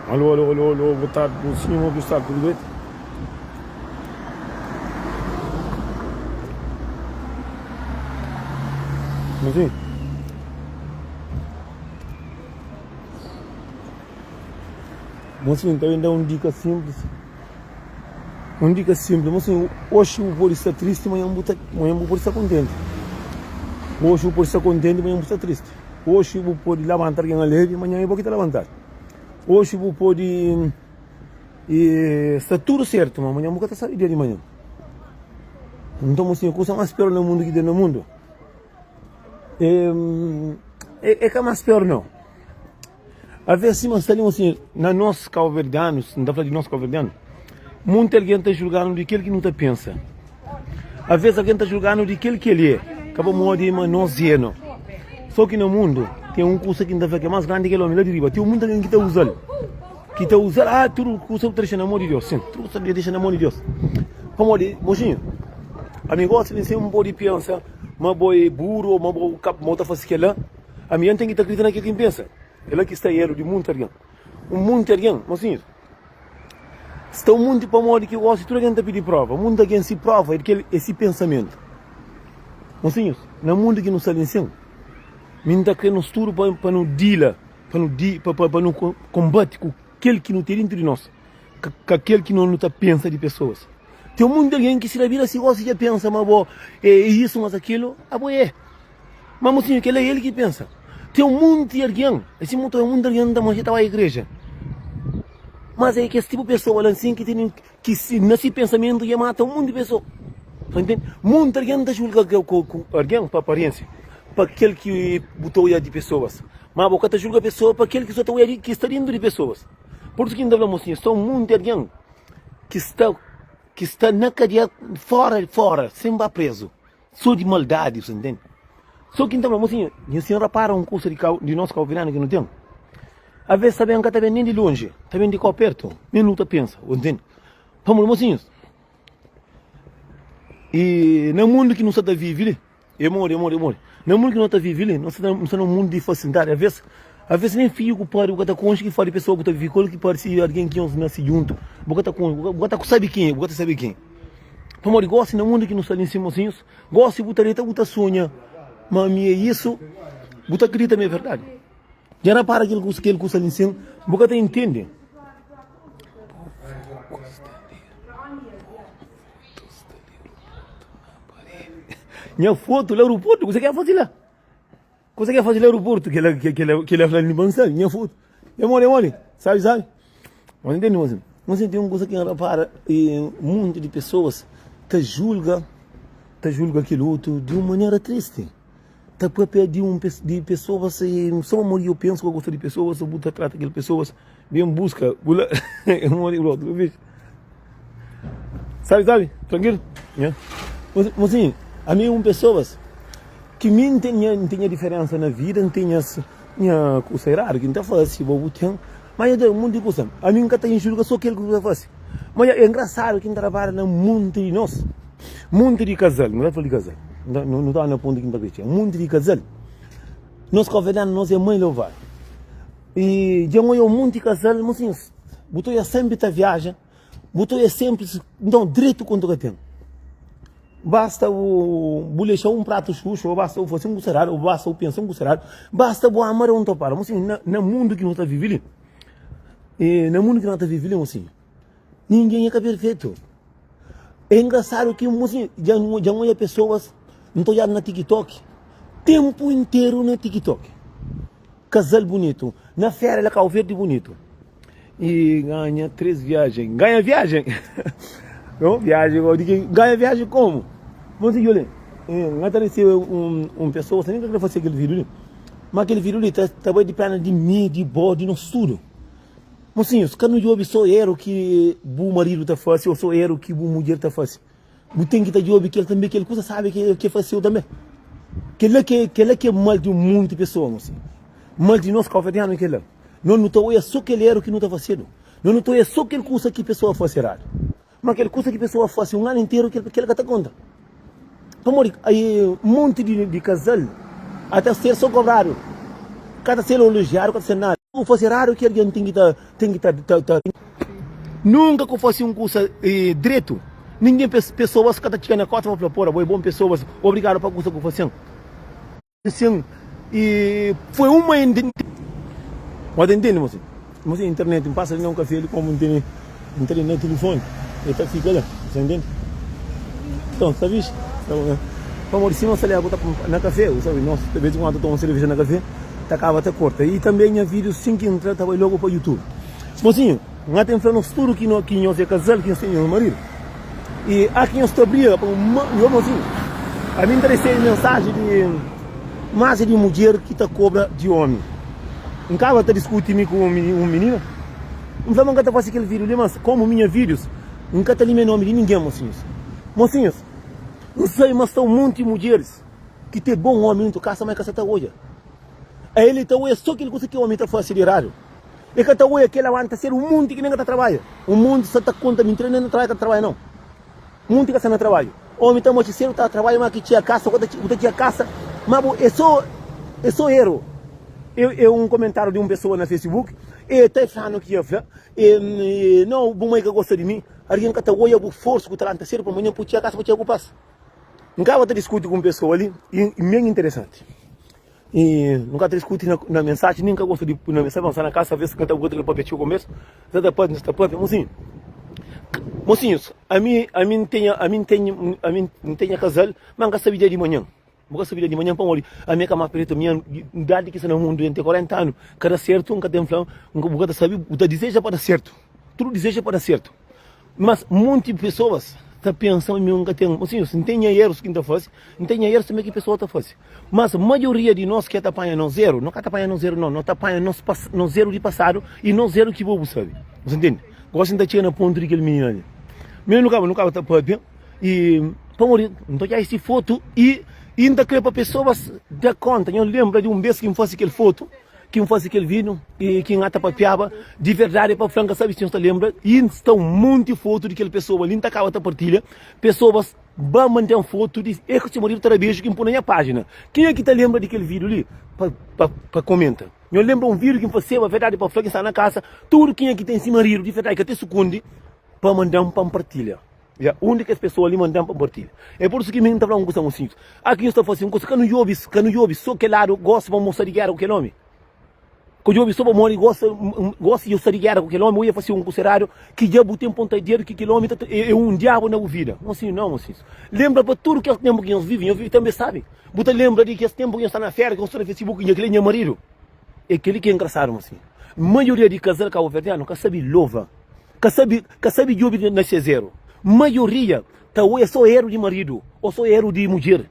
Alô, alô, alô, alô, boa tarde, bom senhor, boa tarde, tudo bem? Mozinho? Mozinho, ta ben da un dika simples. Un dika simples, mozinho, oxi bu pode sta triste, manhan bu ta, manhan bu pode sta kontente. Oxi bu pode sta kontente, manhan bu sta triste. Oxi bu pode labanta algen alegre, manhan é bo ki ta labantadu. Oxi bu pode sta tudu sertu, ma manhan bu ka ta sabe dia di manhan. Nton, mozinho, kusa más pior na mundu ki ten na mundu é ka más pior nau. Aves sima N sta li, mozinho, na nos kauverdianus, N ta fla di nos kauverdianu, munti algen ta julga-nu di kel ki nu ta pensa. Aves algen ta julga-nu di kel ki el é, ka pamodi ma nos é no. So ki na mundu ten un kusa ki N ta fla ki é más grandi ki kel omi la di riba. Ten munti algen ki ta uza-l, ki ta uza-l, ah, tudu kusa bu ta dexa na mon di Deus. Sin, tudu kusa bu ta dexa na mon di Deus. Pamodi, mozinho, ami gosi di nsin, N pode pensa ma bo é buru ô ma bo ka, ma bo ta fase kel-la. Ami N ten ki ta kridita na kel ki N pensa. É la ki sta eru di munti algen. Un munti algen, mozinhus, sta un munti pamodi ki gosi tudu algen ta pidi prova. Munti algen si prova é di kel é si pensamentu. Mozinhus, na mundu ki nu sta li nsin, mi N ta kre nos tudu pa pa nu dila, pa nu di pa pa nu konbati ku kel ki nu ten dintu di nos, ka ka kel ki no nu ta pensa di pesoas. Ten munti algen ki si na bida si gosi dja pensa ma bo é isu mas akilu, abo é. Ma mosinhu, kel-la é el ki pensa. Ten un monti algen, é sima un monti algen ta manxe ta bai igreja. Mas é kes tipu pesoa la nsin ki tene ki si na si pensamentu dja mata un monti pesoa. Sa ntende? Monti algen ta julga ku algen pa apariensia, pa kel ki bu ta oia di pesoas. Ma bo ka ta julga pesoa pa kel ki so ta oia di ki sta dentu di pesoas. Pur isu ki N ta fla mosinhu, sta un monti algen ki sta ki sta na kadia fora fora sen ba prezu. So di maldadi, bu ntende? So ki N ta fla, mosinhu, nha sinhor rapara un kusa di kau, di nos kauverdianu ki nu ten. Aves ta ben, ka ta ben nen di lonji, ta ben di kau pertu, nen nu ta pensa, bu ntende? Pamodi, mosinhus, i na mundu ki nu sta ta vivi li, e modi, e modi, e modi, na mundu ki nu ta vivi li, nu sta na un mundu di fasilidadi, aves, aves nen fidju ku pari bu ka ta konxe ki fala di pesoa ku ta vivi ku el, ki parse algen ki nhos nase djuntu, bu ka ta konxe, bu ka ta sabe ken, bu ka ta sabe ken. Pamodi gosi na mundu ki nu sta li nsin mosinhus, gosi bu ta deta bu ta sunha ma mi é isu, bu ta kridita ma é verdadi. Dja rapara kel kusa kel kusa li nsin, bu ka ta intende. Nha fotu la aeroportu, kusa ki el fasi la? Kusa ki el fasi la aeroportu, kel kel kel fla li pa N sabi, nha fotu. É moli, é moli, sabi, sabi. Mas ntende mozinho? Mozinho tem um kusa ki N rapara e monti di pesoas ta julga, ta julga kel otu di un manera tristi. Ta papia di un di pesoas e só pamodi yo pensa ku gosta di pesoas bu ta trata kel pesoas ben buska bu la é modi bu obi. Sabi, sabi, tranquilo? Nha. Mozinho, ami é un pesoas ki mi N ten nha, N ten nha diferensa na vida, N ten nhas nha kusa eradu ki N ta fasi, bo bu ten. Ma nha ten monti kusa. Ami N ka ta injulga so kel ki bu ta fasi. Ma nha, é ngrasadu ki N ta rabada na monti di nos, monti di kazal, N ka ta fla di kazal, nu ta na pontu ki N ta kre txega, monti di kazal, nos kovedanu nos é mai lovadu. I dja N oia un monti kazal, mosinhus, bu ta oia senpri ta viaja, bu ta oia senpri, nton dretu kontu ka ten. Basta bu bu lexa un pratu xuxu, ô basta bu fase un kusa eradu, ô basta bu pensa un kusa eradu, basta bu ama da un topada. Mosinhu, na na mundu ki no ta vivi li, e na mundu ki no ta vivi li, mosinhu, ningen é ka perfeitu. É engrasadu ki, mosinhu, dja N dja N oja pesoas, N ta odjadu na TikTok, tenpu interu na TikTok. Kazal bunitu Na fera la Kau Verdi bunitu E ganha 3 viajen Ganha viajen No viajen Di ki ganha viajen komu Mon si Joli N ta resebe un un pesoa Sen nen ka kre fase kel video li Ma kel video li ta ta bai di pena di mi di bo di nos tudu Mosinhus ka nu djobe so eru ki bu maridu ta fase o so eru ki bu mudjer ta fase Bu ten ki ta djobe kel tanbe kel kusa sabi ki ke faseu tanbe. Kela ke kela ke mal di un monti pesoa mosi. Mal di nos kauverdianu kela. No nu ta oia so kel eru ki nu ta fasedu. No nu ta oia so kel kusa ki pesoa fase eradu. Ma kel kusa ki pesoa fase un anu interu kel kel ka ta konta. Pamodi ai monti di di kazal ata ser so kobradu. Ka ta ser elojiadu ka ta ser nada. Ku fase eradu ki algen ten ki ta ten ki ta ta ta. Nunka ku fase un kusa dretu ningen pesoas ka ta txiga na kota pa fla pora bo é bon pesoas obrigadu pa kusa ku fasen. Sin e foi uma Bo ta intende mosi? Mosi internet N pasa li na un kafe li komu N tene N ta li na tilifoni e ta fika la Bu ta intende? Nton sta fixi? Sta bon Pamodi sima sta li bu ta na kafe bu sabe nos ta bes di kuandu ta toma un serveja na kafe ta kaba ta korta i tanbe nha video sin ki N tra ta bai logu pa youtube Mosinhu N ata N fla nos tudu ki no ki nhos é kazal ki nhos ten nhos maridu I a ki nhos ta briga pa un yo mozinhu. Ami N ta resebe mensaji di mas di mudjer ki ta kobra di omi. N kaba ta diskuti mi ku un minina. N fla ma N ka ta fasi kel video li, mas komu minha videos N ka ta limia nomi di ningen, mosinhus. Mosinhus, N sabe ma sta un monti mudjeris ki ten bon omi nuntu kasa, ma e ka sa ta odja. A el e ta oia so kel kusa ki omi ta fasi di eradu. E ka ta oia kel awanta ser un monti ki nen ka ta trabadja. Un monti sa ta konta mintira nen na trabadja ka ta trabadja nau. Monti ka sta na trabadju. Omi ta moci sedu ta trabadja ma ki txia kasa ku ta txia kasa ma bo e so e so eru. E un komentariu di un pesoa na facebook e ta flanu ki e fla e nau bu mai ka gosta di mi. Algin ka ta oia bu forsu ku ta lanta sedu pa manhan bu txia kasa bu txia ku pas. N kaba ta diskuti ku un pesoa li i ben interesanti. I nu ka ta diskuti na mensaji, nin ka gosta di na mensaji, pa sta na kasa aves ka ta gosta di papia txeu konbersu, sa ta papia, sa ta papia, mosinhu. Mosinhus, ami, ami N tenha, ami N tenha, ami N tenha kazal, ma N ka sabi dia di manhan. Bu ka sabi dia di manhan pamodi ami é ka más pretu, mi idadi ki sta na mundu N ten 40 anu, ka da sertu, N ka ten fla, bu ka ta sabi, bu ta dizeja pa da sertu, tudu dizeja pa da sertu. Mas monti pesoas ta pensa ma mi N ka ten, mosinhus, N ten nha erus ki N ta fase, N ten nha erus tanbe ki pesoa ta fase. Mas maioria di nos ke ta panha nos eru, no ka ta panha nos eru no, no ta panha nos nos eru di pasadu i nos eru ki bo bu sabe. Bu sa ntende? Gosi N ta txiga na pontu di kel minina li. Mi nu kaba, nu kaba ta papia i pamodi N ta odja si fotu i i N ta kre pa pesoas da konta. Nho lenbra di un bes ki N fase kel fotu? Ki N fase kel vídiu i ki N ata papiaba di verdadi pa fla, N ka sabe si nhos ta lenbra, i N sta un monti fotu di kel pesoa li, N ta kaba ta partilha, pesoas ba manda-m fotu di e ku se maridu ta da beju ki N pui na nha pájina. Kenha ki ta lenbra di kel vídiu li pa pa pa komenta. Nhos lenbra un vídiu ki N faseba verdadi pa fla ki N sta na kasa, tudu kenha ki ten si maridu di verdadi ka ta sukundi pa manda-m pa N partilha. Ya, un di kes pesoa li manda-m pa N partilha. É pur isu ki mi N ta fla un kusa un sinplis. A ki nhos ta fase un kusa, ka nu djobe, ka nu djobe so kel ladu gosi pa mostra di géra ku kel omi. Ka djobe so pamodi gosi, gosi dja sta di géra ku kel omi, ô dja fase un kusa eradu ki dja bu ten ponta dedu ki kel omi ta, é un diabu na bu vida. Mosinhu, nau, mosinhus. Lenbra pa tudu kes tenpu ki nhos vive, nhos vive tanbe sabi. Bu ta lenbra di kes tenpu ki nhos sta na féria, ki nhos sta na facebook, nha kel-li é nha maridu. É kel-li ki é engrasadu, mosinhu. Maioria di kazal kabuverdianu ka sabe lova. Ka sabi ka sabi djobi na ses eru. Maioria ta oia so eru di maridu o so eru di mudjer.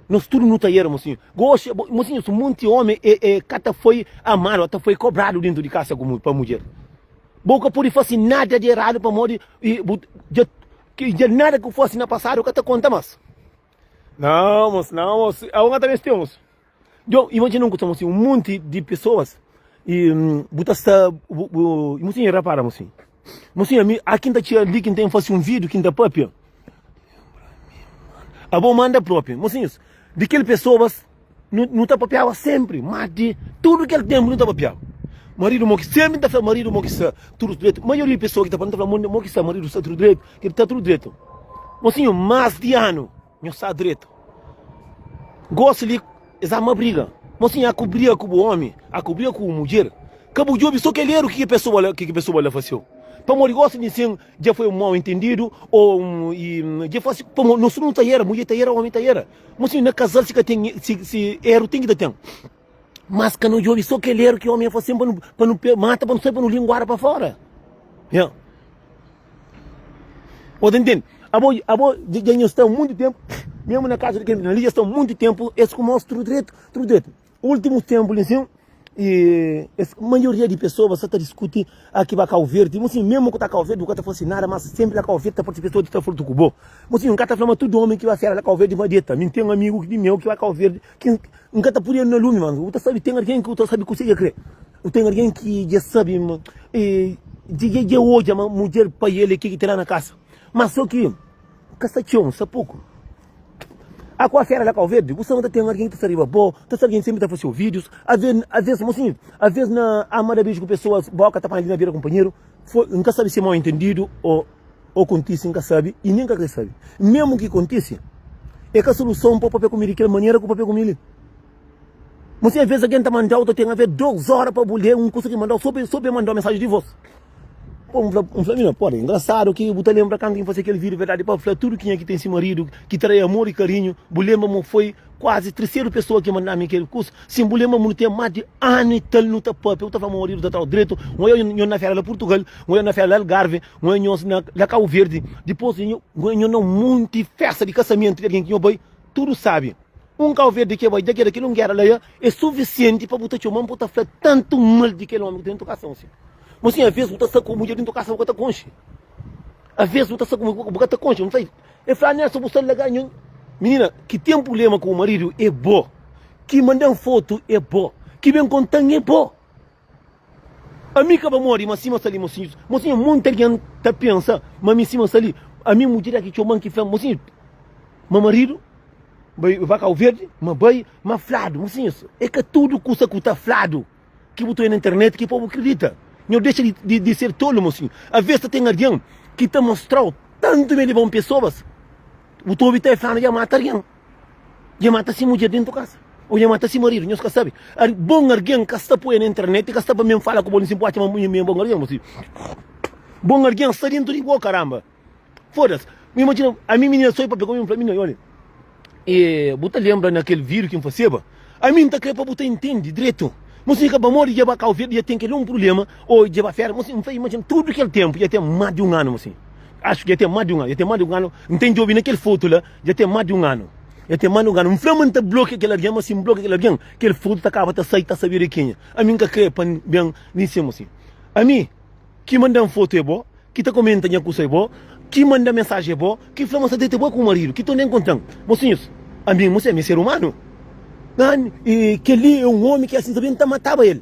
Nos tudu nu ta era mosinhu. Gosi mosinhu su monti omi e e ka ta foi amadu, ta foi kobradu dentu di kasa ku pa mudjer. Bo ka pudi fasi nada di eradu pamodi i bu dja dja nada ku fasi na pasadu ka ta konta mas. Nau mos nau mos awo ka ta meste mos. Djo imajina un kusa mosinhu un monti di pesoas i bu ta sta bu bu mosinhu rapara mosinhu mosinhu ami a kin ta txia li kin ten fasi un video kin ta papia abo manda propi mosinhus di kel pesoas nu nu ta papiaba sempri ma di tudu kel tempu nu ta papiaba maridu mo ki sempri ta fla maridu mo ki sta tudu dretu maioria di pesoa ki ta fla ta fla mo ki sta maridu sta tudu dretu ki ta tudu dretu mosinhu mas di anu Nhos sta dretu. Gosi li es ama briga. Mosinha a ku briga ku bu omi, a ku briga ku bu mudjer, ka bu djobi so kel eru ki ki pesoa la ki ki pesoa la faseu. Pamodi gosi li sin dja foi un mau entendidu o un i dja fasi pamodi nos tudu nu ta era, mudjer ta era, omi ta era. Mosinha na kazal si ka ten si si eru ten ki ta ten. Mas ka no djobi so kel eru ki omi a fase pa nu pa nu mata pa nu sai pa nu linguada pa fora. Nha. Bo ta ntende? Abo, abo dja nhos sta monti tempu, mesmu na kaza di kel minina li, dja sta monti tempu, es ku mos tudu dretu, tudu dretu. Ultimu tempu li sin, e, es maioria di pesoas sa ta diskuti aki ba Kau Verdi. Mo sin, mesmu ku ta Kau Verdi, bu ka ta fasi nada, mas sempri la Kau Verdi ta parsi pesoas ki ta furtu ku bo. Mo sin, N ka ta fla ma tudu omi ki ba fera la Kau Verdi ba deta. Mi N ten amigu di meu ki ba Kau Verdi, ki N ka ta pudia na lumi, mas bu ta sabi, ten algen ki bu ta sabi kuse ki kre. Bu ten algen ki dja sabi ma e dja dja odja ma mudjer pa el é ke ki ten la na kasa. Mas so ki ka sta txeu, sta poku. A ku afera la Kau Verdi, bu sta ta ten algen ki ta sta riba bo, ta sta algen ki senpri ta fase ouvidus, aves, aves, mosinhu, aves na ama da beju ku pesoas, boka ta panha li na bira kunpanheru, foi, N ka sabe si é mau entendidu o o kontise, N ka sabe i nen ka kre sabe. Memu ki kontise, é ka soluson pa bu papia ku mi di kel manera ku bu papia ku mi li. Mosinhu, aves algen ta mandau, ta ten aves dos ora pa bu le un kusa ki mandau, so pa so pa e mandau mensaji di vos. Pô, N fla, N fla, mina, pode, engrasadu ki bu ta lenbra kantu ki N fase kel vídiu, verdadi, pa fla tudu kenha ki ten si maridu, ki ta da amor i karinhu, bu lenbra ma foi kuazi triseru pesoa ki manda-mi kel kusa? Sin, bu lenbra ma nu ten más di anu i tal nu ta papia, bu ta fla ma maridu ta tra-u dretu, N oja nho na fera la Purtugal, N oja na fera la Algarve, N oja nho na la Kabu Verdi, dipôs N oja nho na un monti festa di kasamentu di algen ki nho bai, tudu sabi. Un Kau Verdi ke bai dja keda kel un gera la ya é sufisienti pa bu ta txoma-m pa bu ta fla tantu mal di kel omi ku ta dentu kasa. Mosinhu, mosinhu, aves bu ta sta ku mudjer dentu kasa bu ka ta konxe. Aves bu ta sta ku bu ka ta konxe. Bu fla, el fla, Nelson bu sta laga nho. Minina, ki ten prublema ku bu maridu é bo. Ki manda-m fotu é bo. Ki ben konta-m é bo. Ami ka pamodi ma sima sta li mosinhus mosinhu monti algen ta pensa ma mi sima sta li ami mudjer ki txoman ki flan mosinhu ma maridu bai ba Cabo Verde ma bai ma fladu mosinhus e ka tudu kusa ku ta fladu ki bu ta oia na internet ki pa bu kridita nho dexa di di ser tolu mosinhu aves ta ten algen ki ta mostrau tantu ma el e bon pesoas bu ta obi ta e flanu dja mata algen. Dja mata si mudjer dentu kasa ou dja mata si maridu, nhos ka sabe. Bon argen ka sta poi na internet, ka sta pa men fala ku bo nisin bu atxa ma mi é bon argen, bo si bon argen sta dentu di bo karamba. Fodas. Mi imajina ami minina soi papia ku mi, mi fla minina olha, e bu ta lembra na kel video ki N faseba? Ami N ta kre pa bu ta intendi dretu. Mo si ka pamodi dja ba Kau Verdi dja ten kel un prublema ou dja ba fera, mo si N fla imajina tudu kel tempu dja ten mas di un anu mo si. Acho ki dja ten mas di un anu, dja ten mas di un anu, N ten djobi na kel fotu la. Dja ten más di un anu. Dja ten más di un anu. N fla ma N ta blokia kel algen, ma si N blokia kel algen, kel frutu ta kaba ta sai, ta sabia di kenha. Ami N ka kre pa N ben li nsima si. Ami, ki manda-m fotu é bo, ki ta komenta nha kusa é bo, ki manda mensaji é bo, ki fla ma sa deta bo ku maridu, ki torna inkontra-m. Mosinhus, ami, mosinhu, ami é ser umanu. Kel-li é un omi ki asin ta ben, N ta mataba el.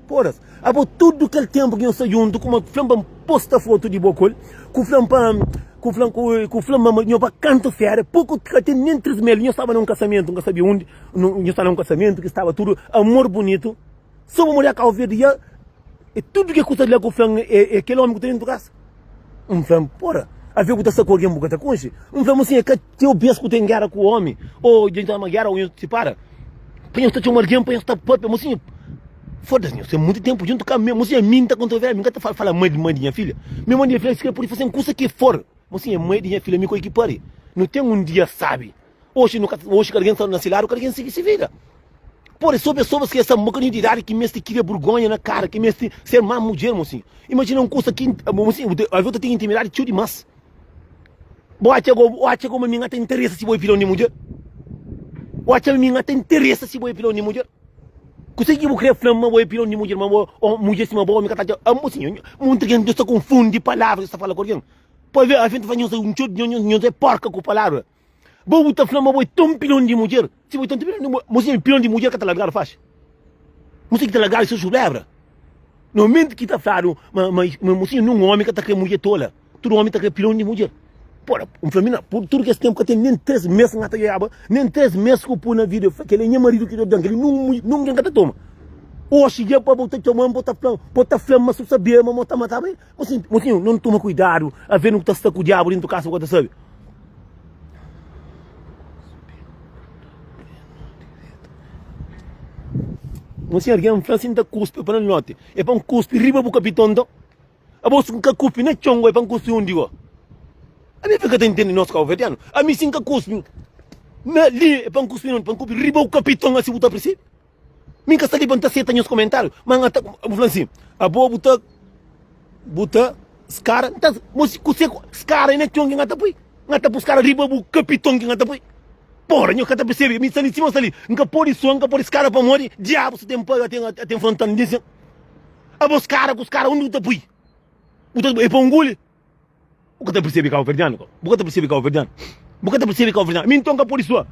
Poras, abo tudu kel tempu ki nhos sta djuntu kuma ku fla-m pa N posta fotu di bo ku el, ku fla-m pa ku fla-m ku fla-m ma nho ba kantu féria, poku ka ten nen tris mel, nho staba na un kasamentu, N ka sabia undi, nho staba na un kasamentu ki staba tudu amor bunitu, so pa modi Kau Verdi ya e tudu ke kusa di la ku fla-m e kel omi ku ta dentu kasa. N fla-m, pora, avê ku ta sta ku algen bu ka ta konxe? N fla-m sin, é ka txeu bês ku ten géra ku ómi, ô dja ta ma géra ô nhos sipara, pa nhos ta txoma algen pa nhos ta pâpia. Mosinhu, foda-s, nhos ten mutu ténpu djuntu ka mi. Mosinhu, ami N ta konta verdadi, mi N ka ta fala, fala mai di mai di nha filha. Mi mai di nha filha si ka pode fase-m kusa ki for. Mosinhu, é mai di nha filha, mi ku el ki pari. Nu ten un dia sábi. Oxi nu ka, oxi kada algen sta na si ladu, kada algen sigi si vida. Pore, so pesoas ki sta un bokadinhu di idadi ki meste kria burgonha na kara, ki meste ser más mudjer, mosinhu. Imajina un kusa ki, mosinhu, alvês bu ta ten intimidadi txeu dimás. Bo atxa go, bo atxa go ma mi N ka ta interesa si bo é pilon di mudjer? Bo atxa ma mi N ka ta interesa si bo é pilon di mudjer? Kuse ki bu kre fla-m ma bo é pilon di mudjer, ma bo, oh, mudjer sima bo, mi ka ta atxa, ah, mosinhu, monti algen ta konfundi palavra ki sta fala ku algen. Pa ve, alvês ta fla nhos, nhos é porka ku palavra. Bo bu ta fla ma bo é ton pilon di mudjer. Si bo é tantu pilon di mudjer, mosinha pilon di mudjer ka ta largadu faxi. Mosinha ki ta largadu é so xulebra. Na momento ki ta fladu ma, ma, ma mosinha nun omi ka ta kre mudjer tola. Tudu omi ta kre pilon di mudjer. Pora, N fla mina, pur tudu kes tempu ka ten nen 3 mes N ka ta oiaba, nen 3 mes ku pui na vida. Fla kel é nha maridu ki Deus dan, kel nun, nungen ka ta toma. Oxi dja pa bo ta txoma-m, bo ta fla-m, bo ta fla-m ma su sabia ma mo ta mataba el. Mosinhu, mosinhu, non toma kuidadu, avê nu ta sta ku diabu dentu kasa bu ka ta sabe. Mosinhu, algen fla si N ta kuspi pa na noti, e pa N kuspi riba bu kapiton nton? Abo si N ka kuspi na txon go, e pa N kuspi undi go? Ami fika ta intende nos kabuverdianu, ami si N ka kuspi na li, e pa N kuspi na undi? Pa N kuspi riba bu kapiton asi bu ta persibi? Mi N ka sta li pa N ta seta nhos komentáriu, ma N ta bu fla si, abo bu ta bu ta skara, N ta mo si kuse ku skara na txon ki N ta pui, N ta pui skara riba bu kapiton ki N ta pui. Pora, nhos ka ta persebe, mi sta li sima N sta li, N ka pode sua, N ka pode skara pamodi diabu sta ten pa ten fronta-m di sin. Abo skara ku skara undi bu ta pui? Bu ta e pa nguli? Bu ka ta persebe kabuverdianu kau. Bu ka ta persebe kabuverdianu. Bu ka ta persebe kabuverdianu. Mi nton ka pode sua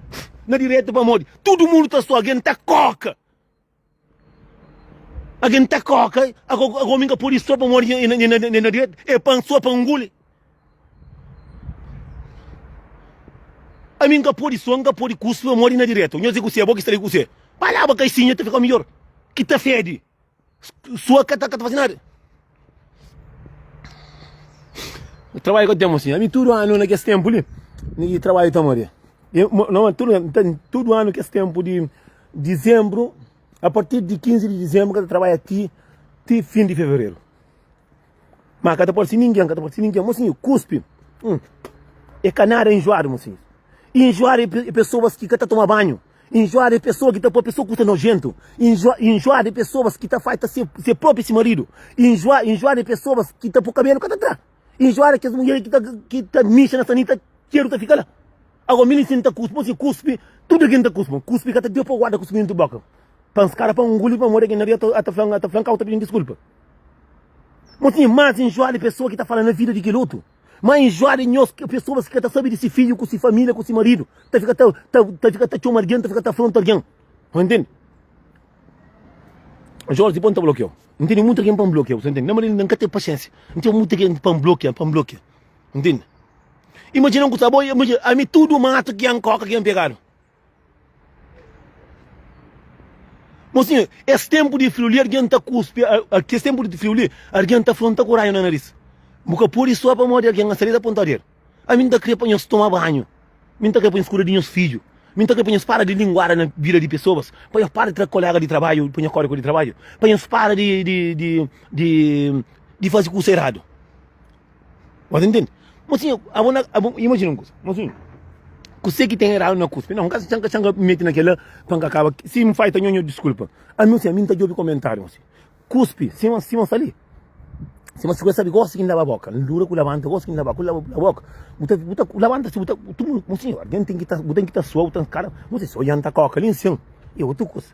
na diretu pamodi tudu mundu ta sua, algen ta koka. Algen ta koka, ago mi ka pode sua pamodi e na, na, na, na diretu. E pa N sua pa N nguli. Ami N ka pode sua, N ka pode kuspi pamodi na diretu. Nhos é kusé, bo ki sta li kusé. Ba laba kaixinha ta fika midjor ki ta fedi. Sua ka ta ka ta fase nada. Trabadju ka ten mosinha. Ami tudu anu na kes tenpu li, mi trabadju ta maria. No, tudu, tudu anu kes tenpu di dizembru, a partir di 15 di dizembru ka ta trabadja ti ti fin di fevereru. Ma ka ta parse ningen, ka ta parse ningen. Mosinhu, kuspi. Hum. É ka nada enjoadu, mosinhu. Enjoadu é pessoas ki ka ta toma banhu. Enjoadu é pessoa ki ta poi pessoa kusa nojentu. Enjoadu é pessoas ki ta faita se, se próprio se maridu. Enjoadu, enjoadu é pessoas ki ta poi kabelu ka ta tra. Enjoadu é kes mulher ki ta, ki ta mixa na sanita, txeru ta fika la. Agora mi li ta kuspi, mosinhu, kuspi, tudu algen ta kuspi. Kuspi ka ta deu pa guarda kuspi dentu boka. Pa nskada pa nguli pa modi algen na ria ta fla, ta fla nkau ta pidi diskulpa. Mosinhu, mas enjoadu é pessoa ki ta fala na vida di kel otu. Má enjoadu é nhos, pesoas ki ka ta sabe di se fidju ku se família ku se maridu, ta fika ta ta ta fika ta txoma algen, ta fika ta afronta algen. Bu ntende? Jorge, dipôs N ta blokiau. N tene mutu algen pa N blokia, bu sta ntende? Na manera N ka ten pasiénsia. N ten mutu algen pa N blokia, pa N blokia. Ntende? Imajina un kusa, bo imajina, ami tudu matu ki N koka ki N pegadu. Mosinhu, es tenpu di friu li algen ta kuspi, kes tenpu di friu li algen ta fronta ku raiu na naris. Bu ka pode sua pamodi algen sta li ta ponta dedu. Ami N ta kre pa nhos toma banhu, mi N ta kre pa nhos kuida di nhos fidju, mi N ta kre pa nhos para di linguada na vida di pesoas, pa nhos para di tra kolega di trabadju pa nhos kódigu di trabadju, pa nhos para di di di di di faze kusa eradu. Você entende? Mocinho, abo na, abo, imagina um coisa, mocinho, kuse ki tem errado na cuspe? Não, nka, nka, nka mete naquela pa nka acaba, se me faz ta nho, desculpa. A mim, a mim tá djobe comentário, mocinho. Cuspe, sima, sima sta ali. Sima se sabe gosta que lava boca, dura ku levanta, gosta que lava, ku lava boca. Bu ta, bu ta levanta, se bu ta, tu, mocinho, alguém tem que tá, bu tem que tá sua, bu tá cara, mocinho, se olhando tá coca ali em cima, e outro coisa.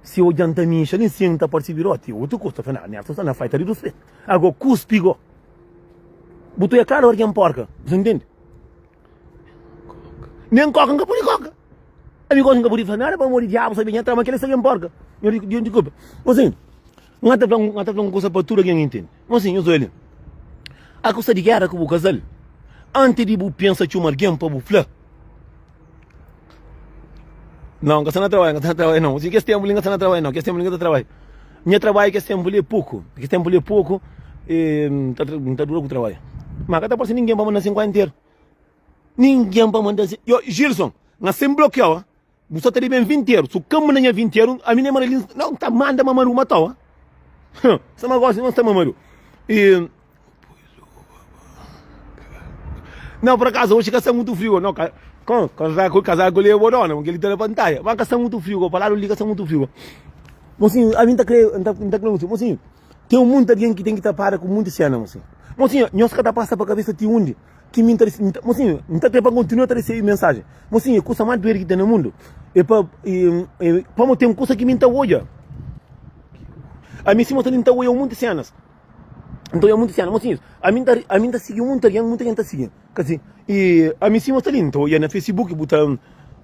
Se olhando tá mincha ali em cima, tá parece virote, e outro coisa, tá falando, nessa está na faita de respeito. Ago kuspi go. Bu ta oia klaru algen porka. Bu ntende? Nen koka nka pudi koka. Ami gosi nka pudi fla nada pamodi diabu sabe nha trama kila sta algen porka. Nho di di kulpa. Mosinhu, nha ta fla nha ta fla un kusa pa tudu algen intende. Mosinhu, nhos oia li. A kusa di gera ku bu kazal, anti di bu pensa txuma algen pa bu fla. Não, nka sta na trabalho, nka sta na trabalho não. Si kes tempo li nka sta na trabalho não, kes tempo li nka ta trabalho. Nha trabalho kes tempo li é pouco, kes tempo li é pouco e nta nta dura ku trabalho. Ma ka ta parse ninguém pa manda 50 inteiro. Ninguém pa manda Yo, Gilson, nga sem bloqueau, ah. Bu sta ta deben 20 euro. Su ka manda nha 20 euro, ami nem manda li, não, ta manda mamaru matau, ah. Sama gosi, não sta mamaru. E Não, por acaso, hoje ka sta mutu frio, não, ka, com, casaco, casaco ali é bodona, porque ele tá na pantalla. Mas ka sta mutu frio, pa lado ali ka sta mutu frio. Mocinho, a mim tá kre, tá, tá kre, mocinho, mocinho, tem um monte de alguém que tem que tá para com muita cena, mocinho. Mocinho, nós ka tá passa pa cabeça ti undi, que mim tá, mocinho, não tá kre pa continua tá receber mensagem. Mocinho, kusa mais doer que tem no mundo, é pa, é, é, pa mo tem kusa que mim tá olha. A mim se mocinho tá olha muitas cenas. Nton é munti sena, mosinhus, ami nta ami nta sigi munti algen, munti algen ta sigi, ka si, i ami sima sta li, nta oia na facebook bu ta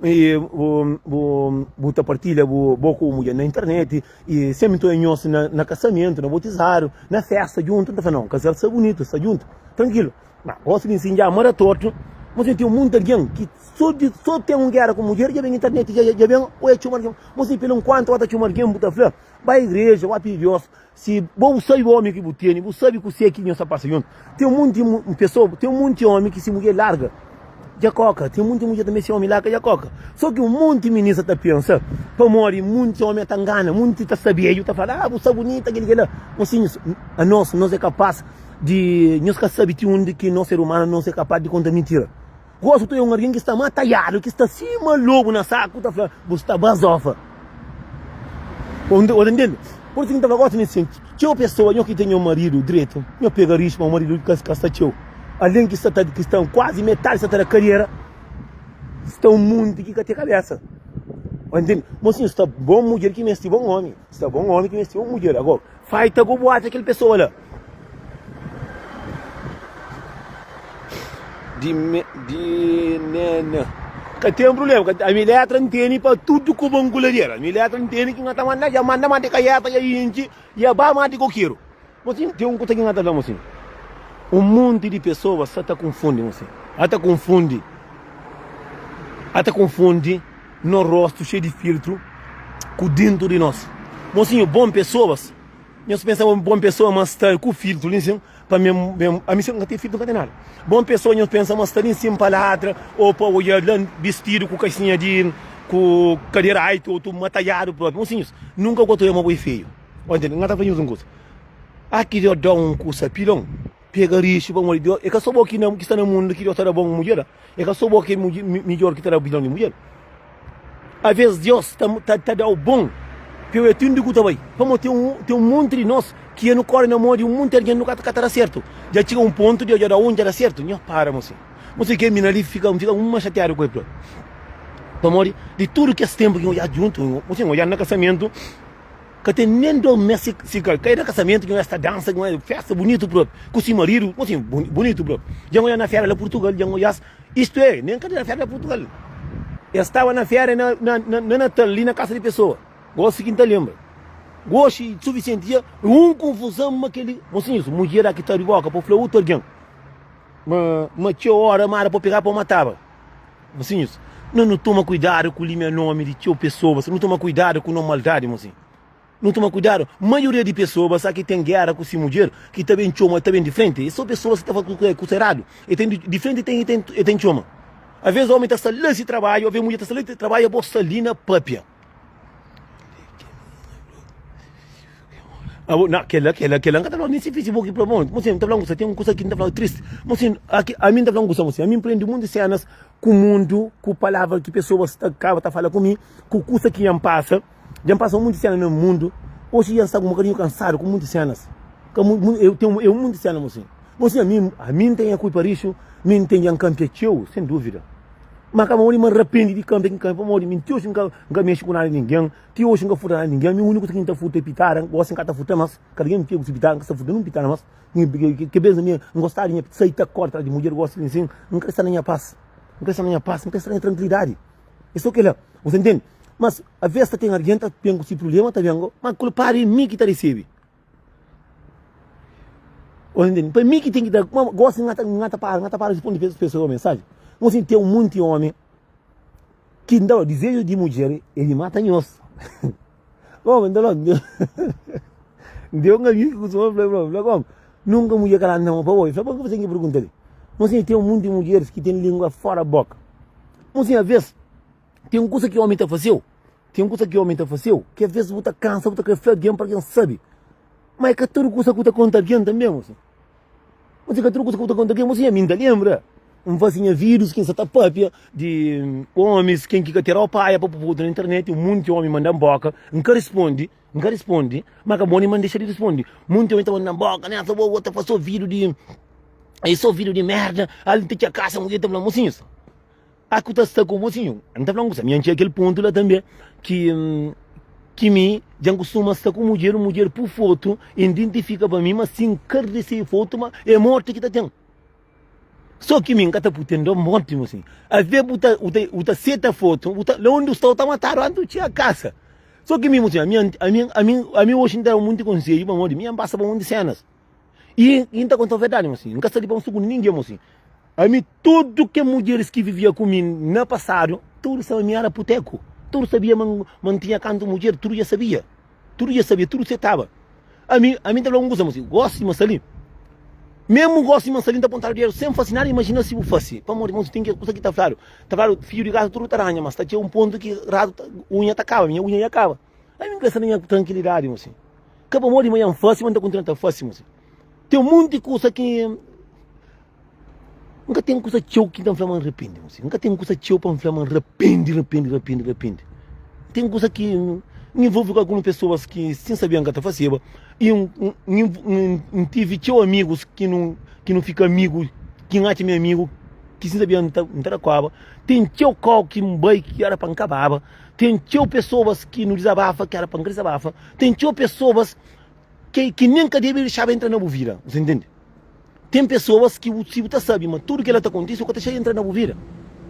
i bu bu bu ta partilha bu bo ku mudjer na internet, i sempri nta oia nhos na na kasamentu, na botizadu, na festa djuntu, nta fla nau, kazal sta bunitu, sta djuntu, trankilu, ma gosi di nsin dja mara tortu, mosinhu ten munti algen ki so di so ten un gera ku mudjer dja ben internet dja dja ben oia txoma algen, mosinhu pelu nkuantu ota txoma algen bu ta fla bai igreja, ba pidi Dios. Si bo bu sabi omi ki bu tene, bu sabi kuse ki nhos ta pasa juntu. Ten munti pesoa, ten munti omi ki si mudjer larga, dja koka. Ten munti mudjer tanbe si omi larga, dja koka. So ki un munti minisa ta pensa, pamodi munti omi ta ngana, munti ta sta bedju, ta fala, ah, bu sta bunita, kili kila. Mosinhus, anos, nos e kapas di, nhos ka sabi ti undi ki nos ser umanu, nos e kapas di konta mintira. Gosi tu é un algen ki sta mataiadu, ki sta sima lobu na saku, ta fla, Bu sta bazofa. Ô ta ntende? Pur isu ki N ta fla gosi nsin, txeu pesoa, nho ki ten nho maridu dretu, nho pega rixu pa un maridu ki ka sta txeu. Algen ki sta ta, ki sta kuazi metadi sta ta da kariera, sta un munti ki ka ten kabesa. Ô ta ntende? Mosinhu, sta bon mudjer ki meste bon omi, sta bon omi ki meste bon mudjer. Agora, Faita ku bu atxa kel pesoa la. Di me di nena. Ka ten problema, ka ami letra N tene pa tudu ku bon kuladera. Ami letra N tene ki N ta manda, dja manda mandi kaieta, dja intxi, dja ba mandi kokeru. Mosinhu, ten un kusa ki N ta fla mosinhu. Un monti di pesoas sa ta kunfundi mosinhu. A ta kunfundi. A ta konfundi nos rostu xeiu di filtru ku dintu di nos. Mosinhu, bon pesoas, nhos pensa ma bon pesoa ma sta ku filtru li nsin pa mi ami si N ka ten filtru N ka ten nada. Bon pesoa nhos pensa ma sta li nsin pa ladra o pa odja la bistidu ku kaixinha di ku kadera altu otu mataiadu propi. Mosinhus, nunka ku ta odja ma bo é feiu. Ô ntende? N ka ta fla nhos un kusa. A ki Deus da un kusa pilon, pega rixu pamodi Deus, é ka so bo ki sta na mundu ki Deus ta da bon mudjer. É ka sô bo ki é midjór ki ta da opinion di mudjer. Alvês Deus ta ta da-u bon pa el ti undi ku ta bai. Pamodi ten un ten un monti di nos ki nu kóre na mô di un monti algen nu ka ta ka ta da sértu. Dja txiga un pontu Deus dja da-u un dja da sértu. Nhos para mosi. Mosi kel mina li fika N fika uma xatiadu ku el própi. Pamodi di tudu kes ténpu ki N odja djuntu, mosi N odja na kasamentu. Ka ten nen 2 mes si si ka kai na kasamentu ki nhos ta dansa ki nhos festa bunitu propi ku si maridu mo sin bunitu propi dja nhos na fera la Purtugal dja nhos istu e nen ka na fera la Purtugal es staba na fera na na na Natal li na kasa di pesoa gosi ki N ta lenbra gosi sufisienti dja un kunfusão ma keli mo sin mudjer aki ta abri boka pa fla otu algen ma ma txeu ora ma era pa pega pa mataba. Mosinhus, no nu toma kuidadu ku limia nomi di txeu pesoas, nu toma kuidadu ku no maldadi, mosinhu. Nu toma kuidadu. Maioria di pesoas sa ki ten gera ku si mudjer, ki ta ben txoma, ta ben di frenti. E so pesoas ki ta fala kusa eradu. E ten di frenti e ten e ten txoma. Aves omi ta sta la si trabadju, aves mudjer ta sta la si trabadju, bo sta li na papia. Abo, na, kela, kela, kela, nka ta fala nin si Facebook pa bom, mosin, nta fala un kusa, ten un kusa ki nta fala triste, mosin, aki, ami nta fala un kusa, mosin, ami nprendi munti senas ku mundu, ku palavra ki pesoas ta kaba ta fala ku mi, ku kusa ki N pasa, dja N pasa munti sena na mundu, oxi dja N sta un bokadinhu kansadu ku munti senas, ka mu, mu, eu ten, eu munti sena, mosin, mosin, ami, ami nten nha kulpa rixu, mi nten dja N kanpia txeu, sen duvida, ma kaba modi ma N rapendi di kanpia ki N kanpia, pamodi mi ti oxi N ka, N ka mexi ku nada di ningen. Ti oxi N ka furta nada di ningen, mi úniku kusa ki N ta furta é pitada, gosi N ka ta furta mas, kada algen pega si pitada, N ka sta furta nun pitada mas, ke bes mi N gostaba di nha sai ta kore tras di mudjer gosi di sin, N kre sta na nha pas, N kre sta na nha pas, N kre sta na nha trankilidadi, é so kila, bu sta ntende? Mas aves ta ten algen ta ben ku si prublema ta ben, ma kulpadu é mi ki ta resebe, bu sta ntende? Pa mi ki ten ki da, gosi N ka ta para, N ka ta para responde pesoa mensajen, gosi ten monti omi. Ki nta fla dizeju di mudjer é di mata nhos. Bom, nta fla, N ten un amigu ki kustuma fla, fla, fla kom, nunka mudjer ka lanta mon pa bo. El fla, pa ki bu ten ki pergunta li? Mosinha, ten munti mudjeris ki ten lingua fora boka. Mosinha, aves, ten kusa ki omi ta faseu, ten kusa ki omi ta faseu, ki aves bu ta kansa, bu ta kre fla algen pa algen sabi. Ma é ka tudu kusa ku ta konta algen tanbe, mosinha. Mosinha, ka tudu kusa ku ta konta algen, mosinha, mi N ta lenbra. N fase nha vídius ki N sa ta pâpia di ómis, ken ki ka tira opaia pa pô na internet, un monti ómi manda-m bóka, N ka risponde, N ka risponde, má ka bô ni ma N dexa di risponde. Monti ómi ta manda-m bóka, Nelson, bo bo ta fase sô vídiu di, é sô vídiu di mérda, al N ta txia kasa, mudjer ta fla-m, mosinhus, a ku ta sta ku mosinhu? N ta fla un kusa, mi N txia kel pontu la tanbe ki ki mi dja N kustuma sta ku mudjer, mudjer pui fotu, identifika pa mi, ma si N ka resebe fotu, ma é morti ki ta ten. So ki mi nka ta putendo morti mo sin. Ave bu ta bu ta bu ta seta foto, bu ta la undi bu sta bu ta matadu antis bu txiga kasa. So ki mi mo sin, ami ami ami ami oxi nta da munti konsedju pamodi mi N pasa pa munti senas. I i nta kontau verdadi mo sin, nka sta li pa N sukundi ninguém mo sin. Ami tudu ke mudjeris ki vivia ku mi na pasadu, tudu sabia mi era puteku. Tudu sabia ma ma N tinha kantu mudjer, tudu dja sabia. Tudu dja sabia, tudu setaba. Ami, ami ta fla un kusa, mosi, gosi ma sta li. Mesmu gosi ma sta li, N ta pontadu dedu sen fasi nada, imajina si bu fasi. Pamodi, mosi, ten kes kusa ki ta fladu. Ta fladu, fiju di gatu tudu ta ranha, mas ta txega un pontu ki ratu ta, unha ta kaba, minha unha dja kaba. Ami N kre sta na nha trankilidadi, mosi. Ka pamodi ma dja N fasi, ma N ta kontinua ta fasi, mosi. Ten munti kusa ki. N ka ten kusa txeu ki ta fla ma N rapende, mosi. N ka ten kusa txeu pa N fla ma N rapende, rapende, rapende, rapende. N ten kusa ki N envolve ku alguns pesoas ki sin sabia N ka ta faseba. I N tive txeu amigus ki nu ki nu fika amigu, ki N atxa mi amigu, ki sin sabia N ta N ta da koba. Ten txeu kau ki N bai ki era pa N kababa. Ten txeu pesoas ki nu dizabafa ki era pa N ka dizabafa. Ten txeu pesoas ki ki nen ka debe dexaba entra na bu vida. Bu ta intende? Ten pesoas ki bu si bu ta sabi ma tudu kila ta kontise, bu ka ta xa entra na bu vida.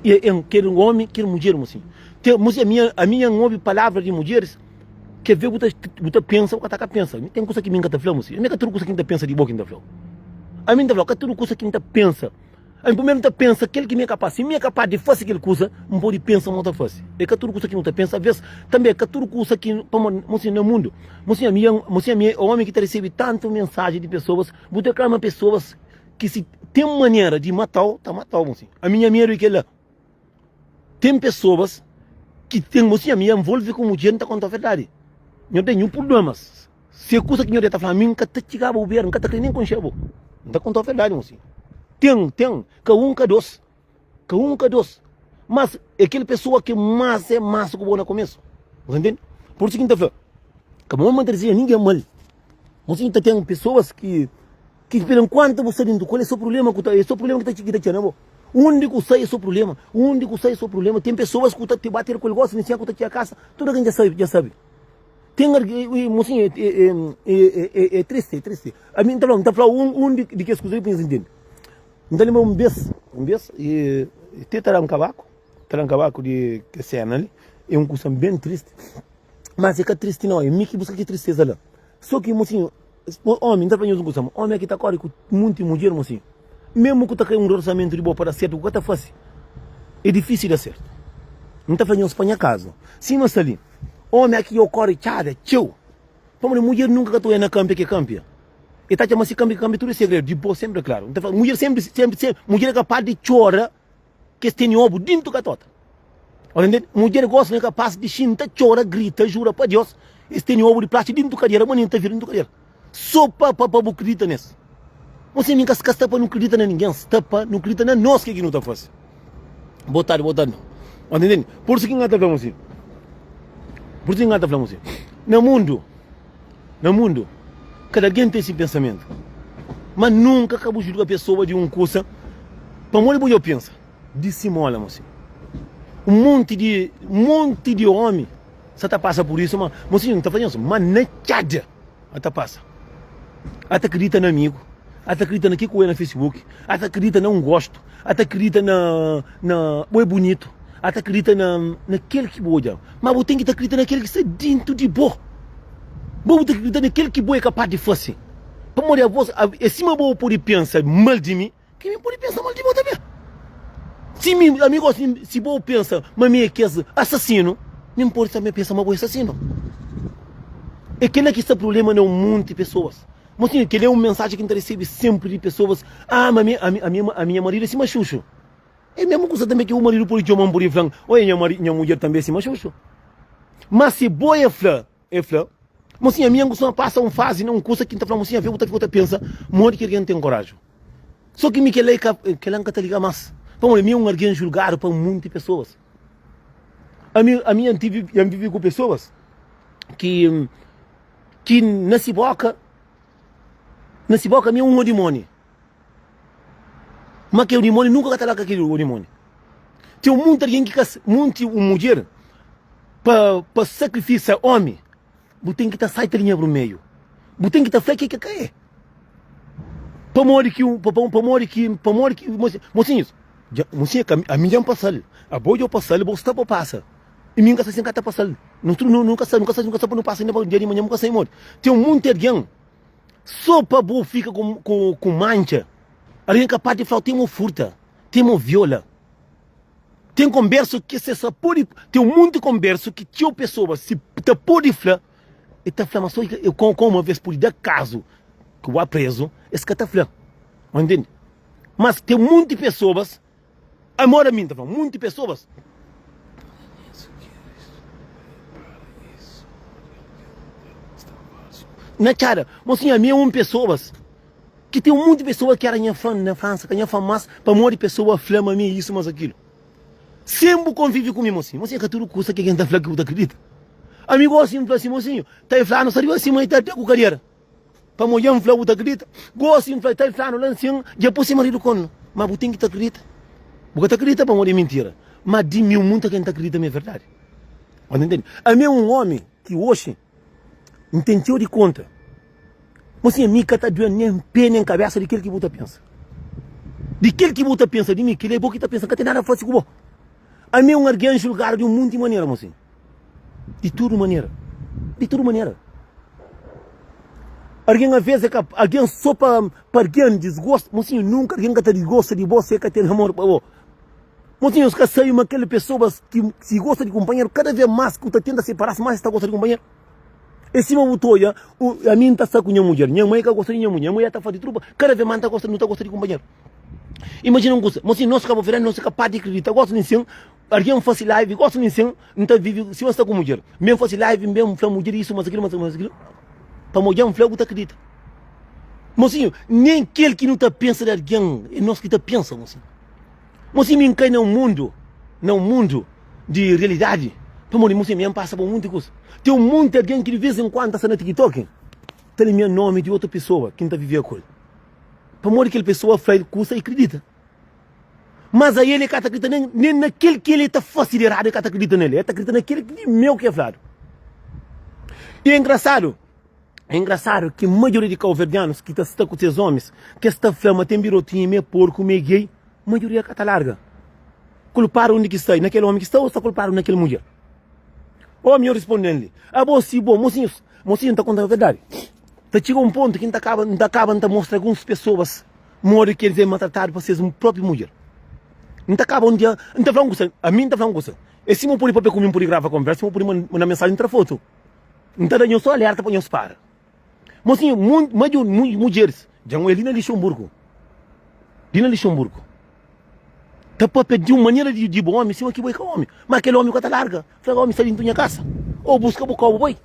E en kel omi, kel mudjer mo sin. Ten mo sin ami ami N obi palavra di mudjeris ke ve bu ta bu ta pensa bu ka ta ka pensa. Mi ten kusa ki mi N ka ta fla mo sin. Mi ka tudu kusa ki N ta pensa di bo ki N ta flau. Ami N ta flau ka tudu kusa ki N ta pensa. Ami primeru N ta pensa kel ki mi é kapaz. Si mi é kapaz di fase kel kuza, N pode pensa ma N ta fase. É ka tudu kuza ki nu ta pensa. Avês, tanbe é ka tudu kuza ki, pamodi, mosinha, na mundu, mosinha, ami é, mosinha, ami é omi ki ta resebe tantu mensajen di pesoas, bu ta klama pesoas ki si ten manera di matau, ta matau, mosinha. Ami nha medu é kel-la. Ten pesoas ki ten, mosinha, ami envolve ku mudjer, N ta kontau verdadi. Nho ten nhu purduemas. Si é kusa ki Nhordes ta fla, ami N ka ta txiga bo beru, N ka ta kre nen konxe bo. N ta konta-u verdadi, mosinhu. Ten, ten, ka un, ka dos. Ka un, ka dos. Mas é kel pesoa ki más é más ku bo na komesu. Bu ta ntende? Pur isu ki N ta fla, ka bo manda dizê ningen mal. Mosinhu, ta ten pesoas ki, ki pela nkuantu bu sta dintu ku el, é so prubléma ku ta, é so prubléma ki ta ki ta txiga na bo. Undi ku sai é so prubléma, undi ku sai é so prubléma. Ten pesoas ku ta bate ku el gosi, nen ku ta txiga kasa, tudu algen dja sabe, dja sabe. Ten algen, mosinhu, é triste, é triste. Ami N ta fla, N ta fla un di kes kuza li pa nhos intende. N ta lenbra un bes, un bes, te ta da-m kabaku, ta da-m kabaku di kes sena li, é un kusa ben tristi. Mas é ka tristi nau, é mi ki buska ki tristeza la. So ki mosinhu, omi, N ta fla nhos un kusa, omi aki ta kori ku munti mudjer, mosinhu. Mesmu ku ta kai un relasionamentu di bo pa da sertu, ku ka ta fasi, é difisil da sertu. N ta fla nhos pa nha kazu, sima sta li. Omi aki yo kori txada txeu pamodi mudjer nunka ka ta oia na kanpia ke kanpia e ta atxa ma si kanpia ke kanpia tudu é segredu di bo senpri é klaru N ta fla mudjer senpri senpri senpri mudjer é kapas di txora kes tene obu dintu katota Ora ntende mudjer gosi ma é kapas di xinta txora grita jura pa Dios es tene obu di plástiku dintu kadera ma nin ta vira dintu kadera So pa pa pa bu kridita nes. Mo sin mi ka ka sta pa nu kridita na ningen, sta pa nu kridita na nos ke ki nu ta fasi. Bo tardi, bo tardi. Bo ta intende? Pur isu ki N ka ta fla mo sin. Pur isu ki N ka ta fla mo sin. Na mundu, na mundu, kada algen ten si pensamentu. Ma nunka ka bu julga pesoa di un kusa pamodi bu dja pensa. Di simola, mo sin. Un monti di, monti di omi sa ta pasa pur isu, ma mo sin, N ta fla nhos, ma na txada. A ta pasa. A ta kridita na amigu, a ta kridita na ke ku é na Facebook, a ta kridita na un gostu, a ta kridita na na bo é bunitu, a ta kridita na na kel ki bu odja. Ma bu ten ki ta kridita na kel ki sta dintu di bo. Bo bu ta kridita na kel ki bo é kapas di fasi. Pamodi abos é sima bo pudi pensa mal di mi. Ki mi pode pensa mal di bo tanbe. Si mi, ami gosi, si bo pensa ma mi é kes asasinu, mi N pode tanbe pensa ma bo é asasinu. É kela ki sta problema na un monti pesoas. Mosinhu, kela é un mensajen ki N ta resebe senpri di pesoas, Ah, ma mi, ami, ami, ami nha maridu é sima Xuxu. É mesmu kusa tanbe ki bu maridu pode txoma-m, pode fla-m, Oia, nha mari, nha mudjer tanbe é sima Xuxu. Ma si bo é fla, El fla, Mosinha, ami N kustuma pasa un fazi na un kusa ki N ta fla, Mosinha, bu ta fika ta pensa modi ki algen ten koraju. So ki mi kel-la ka, kel-la N ka ta liga mas. Pamodi mi é un algen julgadu pa munti pesoas. Ami, ami N tivi, N vivi ku pesoas ki, ki na si boka, na si boka mi é un dimoni. Ma kel dimoni nunka ka ta larga kel dimoni. Ten munti algen ki ka, munti un mudjer pa pa sakrifisa omi, bu ten ki ta sai ta linha brumeiu. Bu ten ki ta fla ke ke ka é. Pamodi ki pamodi ki pamodi ki mosinhus, mosinha ka ami dja N pasal, abo dja bu pasal, bo sta pa pasa. I mi N ka sa si N ka ta pasal. Nu tudu nu ka sa, nu ka sa, nu ka sa pa nu pasa inda pa dia di manha bu ka sai modi. Ten munti algen So pa bu fika ku mantxa, algen kapaz di fla-u ten mo furta, ten mo viola. Ten konbersu ki se sa pode, ten un monti konbersu ki txeu pesoa si ta pode fla, e ta fla ma so komu aves pode da kazu ki bu prezu, es ka ta fla. Bu ntende? Mas ten monti pesoas Amor a mim, ta fla, munti pessoas. Na txada, mocinha, ami é un pessoas ki ten munti pessoa ki era nha fã na França, ka nha fã mas pamodi pessoa fla ma mi é isso mas aquilo. Sem bu convive ku mi, mocinho, mocinha, ka tudu kusa ki algen ta fla ki bu ta acredita. Ami gosi N fla si, mocinho, ta e fla, nu sta riba sima e ta da ku kadera. Pamo dja N fla bu ta kridita? Gosi N fla ta flanu la nsin dja pui se maridu konu ma bu ten ki ta kridita. Bu ka ta kridita pamodi é mintira ma di mi munta ken ta kridita ma é verdadi. Bu ta ntende? Ami é un omi ki oxi N ten txeu di konta. Mo sin ami ka ta duen nen pe nen kabesa di kel ki bu ta pensa. Di kel ki bu ta pensa di mi kel é bo ki ta pensa N ka ten nada fasi ku bo. Ami é un argen julgadu di un munti manera mo sin. Di tudu manera. Di tudu manera. Algen aves é ka algen so pa pa algen disgosta. Mosinhu, nunka algen ka ta disgosta di bo si el ka ten amor pa bo. Mosinhu, es ka sabe ma kel pesoas ki si gosta di kunpanheru, kada ves mas ki bu ta tenta separa-s, mas es ta gosta di kunpanheru. É sima bu ta odja, ami N ta sta ku nha mudjer, nha mai ka gosta di nha mudjer, nha mudjer ta faze trupa, kada ves mas N ta gosta, nu ta gosta di kunpanheru. Imajina un kusa, mosinhu, nos kabuverdianu nos é kapaz di kridita, gosta di nsin, Algen fase live gosi nin sen N ta vive sima sta ku mudjer N ben fase live N ben fla mudjer isu mas akilu mas mas akilu Pamo dja N fla bu ta kridita Mosinhu nen kel ki nu ta pensa di algen é nos ki ta pensa mosinhu Mosinhu mi N kai na un mundu na un mundu di realidadi pamodi mosinhu mi N pasa pa munti kusa Ten un monti algen ki di vez en kuandu ta sta na tiktok ta limia nomi di otu pesoa ki N ta vivia ku el pamodi kel pesoa fla el kusa i kridita. Mas a el e ka ta kridita nen, nen na kel ki el ta fase di eradu, e ka ta kridita nel. E ta kridita na kel di meu ki e fladu. E engrasadu, e engrasadu ki maioria di kauverdianus ki ta sta ku ses omis, ki es ta fla ma ten birotinha, ma e porku, ma e gei, maioria ka ta larga. Kulpadu undi ki sta? Na kel omi ki sta o sta kulpadu na kel mudjer? Omi, yo risponde-l li, Abo si bo, mosinhus, mosinhu, N ta konta verdadi. Ta txiga un pontu ki N ta kaba, N ta kaba N ta mostra alguns pesoas Modi ki es é maltratadu pa ses própi mudjer. N ta kaba un dia, N ta fla un kusa, ami N ta fla un kusa, é sima bu pode papia ku mi, N pode grava konversa, sima bu pode manda mensajen, N tra fotu. N ta da nhos sô alerta pa nhos para. Mosinhu, mudjeris, dja N oja li na Lixonburgu, li na Lixonburgu, ta papia di un manera di bu ómi sima ki bo é ka ómi. Má kel ómi ka ta larga, fla, ómi sta dintu nha kasa, ô buska bu kau bu bai.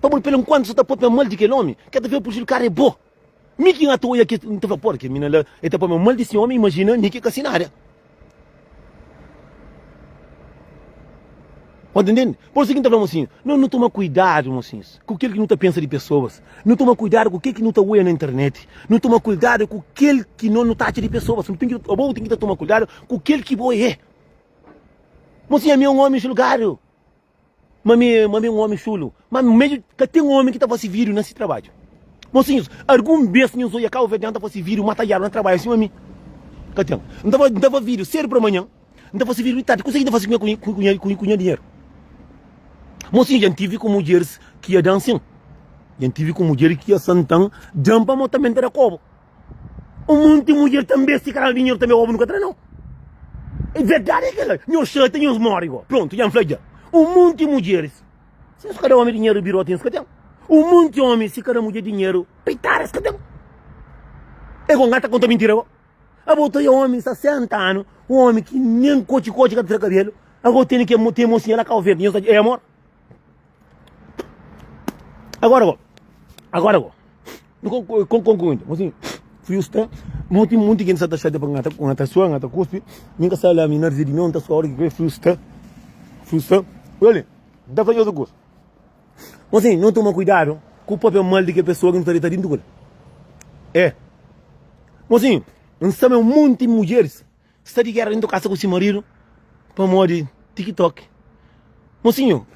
Pamodi, pelu nkuantu sa ta papia mal di kel ómi, ke ta fla prejudikadu é bo. Mi ki N ta oia ki N ta fla, Pode, kel mina la, el ta pâpia mal di si omi, imajina mi ki ka si nada. Pode ntende? Por isu ki N ta fla mosinhu, no nu toma kuidadu, mosinhus, ku kel ki nu ta pensa di pesoas, nu toma kuidadu ku kel ki nu ta oia na internet, nu toma kuidadu ku kel ki no nu ta atxa di pesoas, nu ten ki, abo bu ten ki ta toma kuidadu ku kel ki bo é. Mosinhu, ami é un omi julgadu. Ma mi, ma mi é un omi xulu. Ma medu ka ten omi ki ta fasi vídiu na si trabadju. Mosinhus, algun bes nhos oia kabuverdianu ta fasi vídiu matadjadu na trabadju sima mi? Ka ten. N ta n ta fasi vídiu sedu pra manhan, N ta fasi vídiu di tardi. Kuse ki N ta fasi ku nha, ku nha, ku nha dinheru? Mosinhus, dja N tivi ku mudjeris ki ia dan sin. Dja N tivi ku mudjeris ki ia santa-m, dan pamodi tanbe N ta da kobu. Un monti mudjer tanbe si ka dadu dinheru tanbe obu nu ka tra nau. É verdadi é kela. Nhos xata nhos mori go. Prontu dja N fla dja. Un monti mudjeris si nhos ka da omi dinheru biroti nhos ka ten. Un monti omi si ka da mudjer dinheru pitada es ka ten. É go ngata konta mintira go. Abo ta omi 60 anu, un omi ki nen kotxi kotxi ka ta tra kabelu, ago tene ke ten mosinha la Kau Verdi nhos ta é amor? Agora go. Agora go. Konklui, mosinhu, friu sta monti monti gen sa ta xatia pa ngata ngata sua ngata kuspi mi ka sa la mi nariz di mi ta sua ora ki kre friu sta friu sta olha li nta fla nhos un kusa mosinhu no toma kuidadu ku papia mal di kel pesoa ki nu ta dita dintu ku el e mosinhu N sta me un monti mudjeris sta di gera dintu kasa ku si maridu pamodi tiktok mosinhu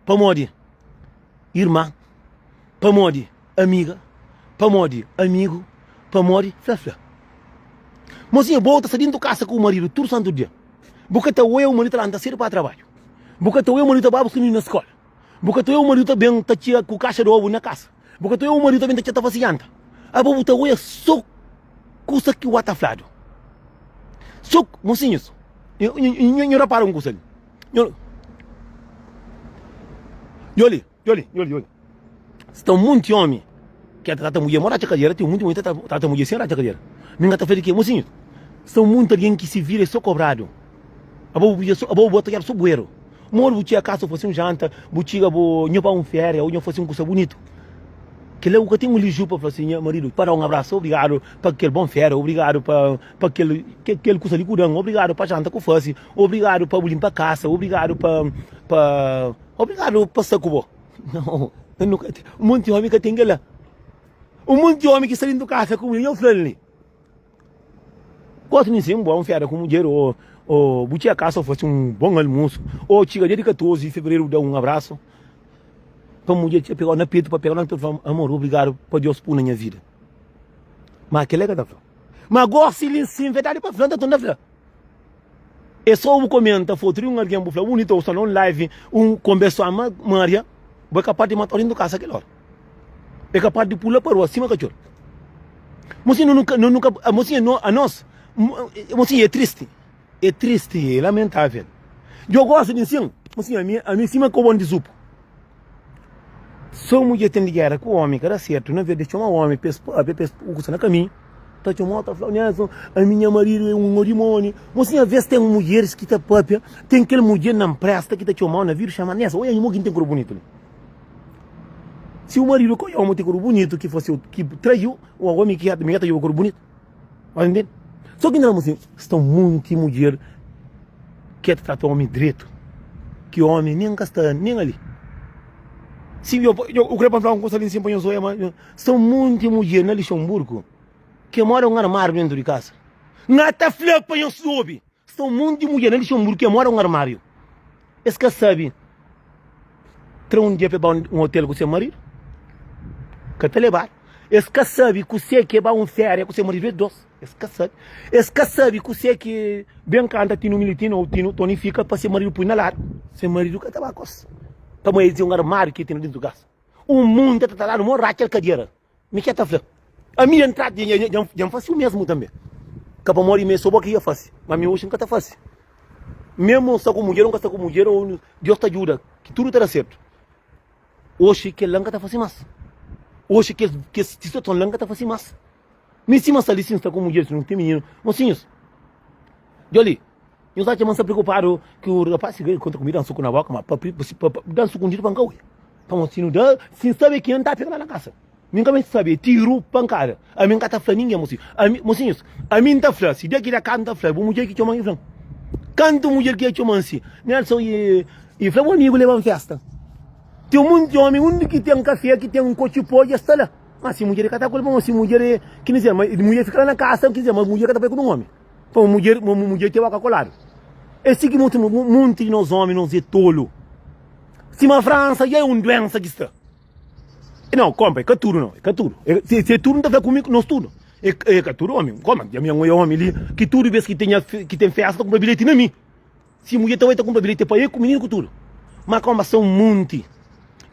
pamodi irma pamodi amiga pamodi amigu pamodi fla fla mosinhu bo ta sta dintu kasa ku maridu tudu santu dia bu ka ta oia u maridu ta lanta sedu pa trabadju bu ka ta oia u maridu ta ba buska mininu na skola bu ka ta oia u maridu ta ben ta txiga ku kaxa di obu na kasa bu ka ta oia u maridu ta ben ta txiga ta fasi janta abo bu ta oia so kusa ki wa ta fladu so mosinhus nhu rapara un kusa li nhu li Djoli, djoli, djoli. Sta un monti omi ki ta trata mudjer mo ratxa kadera, ten un monti omi ki ta trata mudjer sen ratxa kadera. Mi N ka ta fla di ke, mosinhu, sta un monti algen ki si vida é so kobradu. Abo bu pidi so, abo bu ta odjadu so bueru. Modi bu txiga kasa bu fasi un janta, bu txiga bu nho ba un feria o nho fasi un kusa bunitu. Kila bu ka ten un liju pa fla si nha maridu pa da un abrasu, obrigadu pa kel bon feria, obrigadu pa pa kel kel kusa li ku dan, obrigadu pa janta ku fasi, obrigadu pa bu limpa kasa, obrigadu pa pa. Obrigadu pa sta ku bo. Nau, nu ka ten. Un monti omi ka ten kel-la. Un monti omi ki sta dintu kasa ku mi, nho fla-l li. Gosi mi sin, bo un fera ku mudjer, o, o bu txiga kasa, o fasi un bon almusu, o txiga dia di 14 di fevereru, bu da un abrasu pa mudjer txiga pega-u na petu, pa pega-u na petu, fla, amor, obrigadu pa Deus pui na nha vida. Ma kel-la ka ta fla. Ma gosi li sin, verdadi pa fla, nta torna fla. É só bu comenta foto di un alguém bu fla bunito ou sta na un live un conversa ma Maria bu é capaz di mata alguém do casa kel hora. É kapaz di pula pa rua sima katxor. Mosinhu, nu nu nu ka, mosinhu, no, anos, mosinhu, é tristi, é tristi, é lamentável. Djo gosta di nsin, mosinhu, ami, ami sima kobon di zupu. So mudjer ten di gera ku omi ka da sertu, na vez di txoma omi pa es papia, pa es kusa na kaminhu, ta txoma, ta fla, Nelson, ami nha maridu é un dimoni. Mosinhu, aves ten mudjeris ki ta papia, ten kel mudjer na npresta ki ta txomau na vidu, xama Nelson, oia nhu mo ki N ten korpu bunitu li. Si bu maridu ka odja omi ten korpu bunitu ki fase ki traiu, o omi ki mi ka ta odja bu korpu bunitu. Ba ntende? So ki na si sta munti mudjer ke ta trata omi dretu, ki omi nen ka sta nen ali. Si yo yo kre pa fla un kusa li nsin pa nhos oia ma sta munti mudjer na Lixonburgu ke mora un armariu dentu di kasa. Nha ta fla pa nhos obi. Sta un monti mudjer na Lixonburgu ki mora un armáriu. Es ka sabe tra un dia pa e ba un otel ku se maridu. Ka ta lebadu. Es ka sabe kusé ki e ba un féria ku se maridu es dos. Es ka sabe. Es ka sabe kusé ki ben kanta Tinu Militinu ou Tinu Toni Fika pa se maridu pui na ladu. Se maridu ka ta ba kos. Pamodi es é un armáriu ki e tene dentu kasa. Un monti ta ta dadu mo ratxa el kadiera. Mi ke ta fla? Ami dja N trata, dja N fase u mesmu tanbe. Ka pamodi mi é so bo ki dja fase, ma mi oxi N ka ta fase. Mesmu N sta ku mudjer o N ka sta ku mudjer, Deus ta djuda ki tudu ta da sertu. Oxi kel la N ka ta fase mas. Oxi kes kes situason la N ka ta fase mas. Mi sima N sta li, si N sta ku mudjer, si N ten mininu, mosinhus, dja li. Nhos atxa ma N sta preokupadu ki u rapaz si kontra ku mi da-m suku na boka, ma pa da-m sukundidu pa N ka oja. Pamodi si nu da, si N sabe ki N ta pega la na kasa. Mi N ka meste sabe, é tiru, pankada. Ami N ka ta fla ningen, mosinhu. Ami, mosinhus, ami N ta fla, si dia ki da ka N ta fla, bu mudjer ki txoma-m i fla-m. Kantu mudjer ki txoma-m si, Nelson, i, i fla bu amigu leba-m festa. Ten monti omi, undi ki ten kafé, ki ten kotxi-pó, dja sta la. Ma si mudjer ka ta ku el, pamodi si mudjer é, ki dizer, ma mudjer fika la na kasa, ki dizer, ma mudjer ka ta bai ku nun omi. Pa un mudjer, ma un mudjer ten boka koladu. É si ki monti, monti di nos omi, nos é tolu. Sima Fransa dja é un duensa ki sta. Não, kompa, é ka tudu não, é ka tudu. É, se, se é tudu, N ta fla ku mi, nos tudu. É, é ka tudu omi. Koma, dja mi N oia omi li, ki tudu bes ki tenha, ki ten festa, ta kunpra bilheti na mi. Si mudjer ta bai ta kunpra bilheti pa el ku mininu ku tudu. Ma koma, são monti.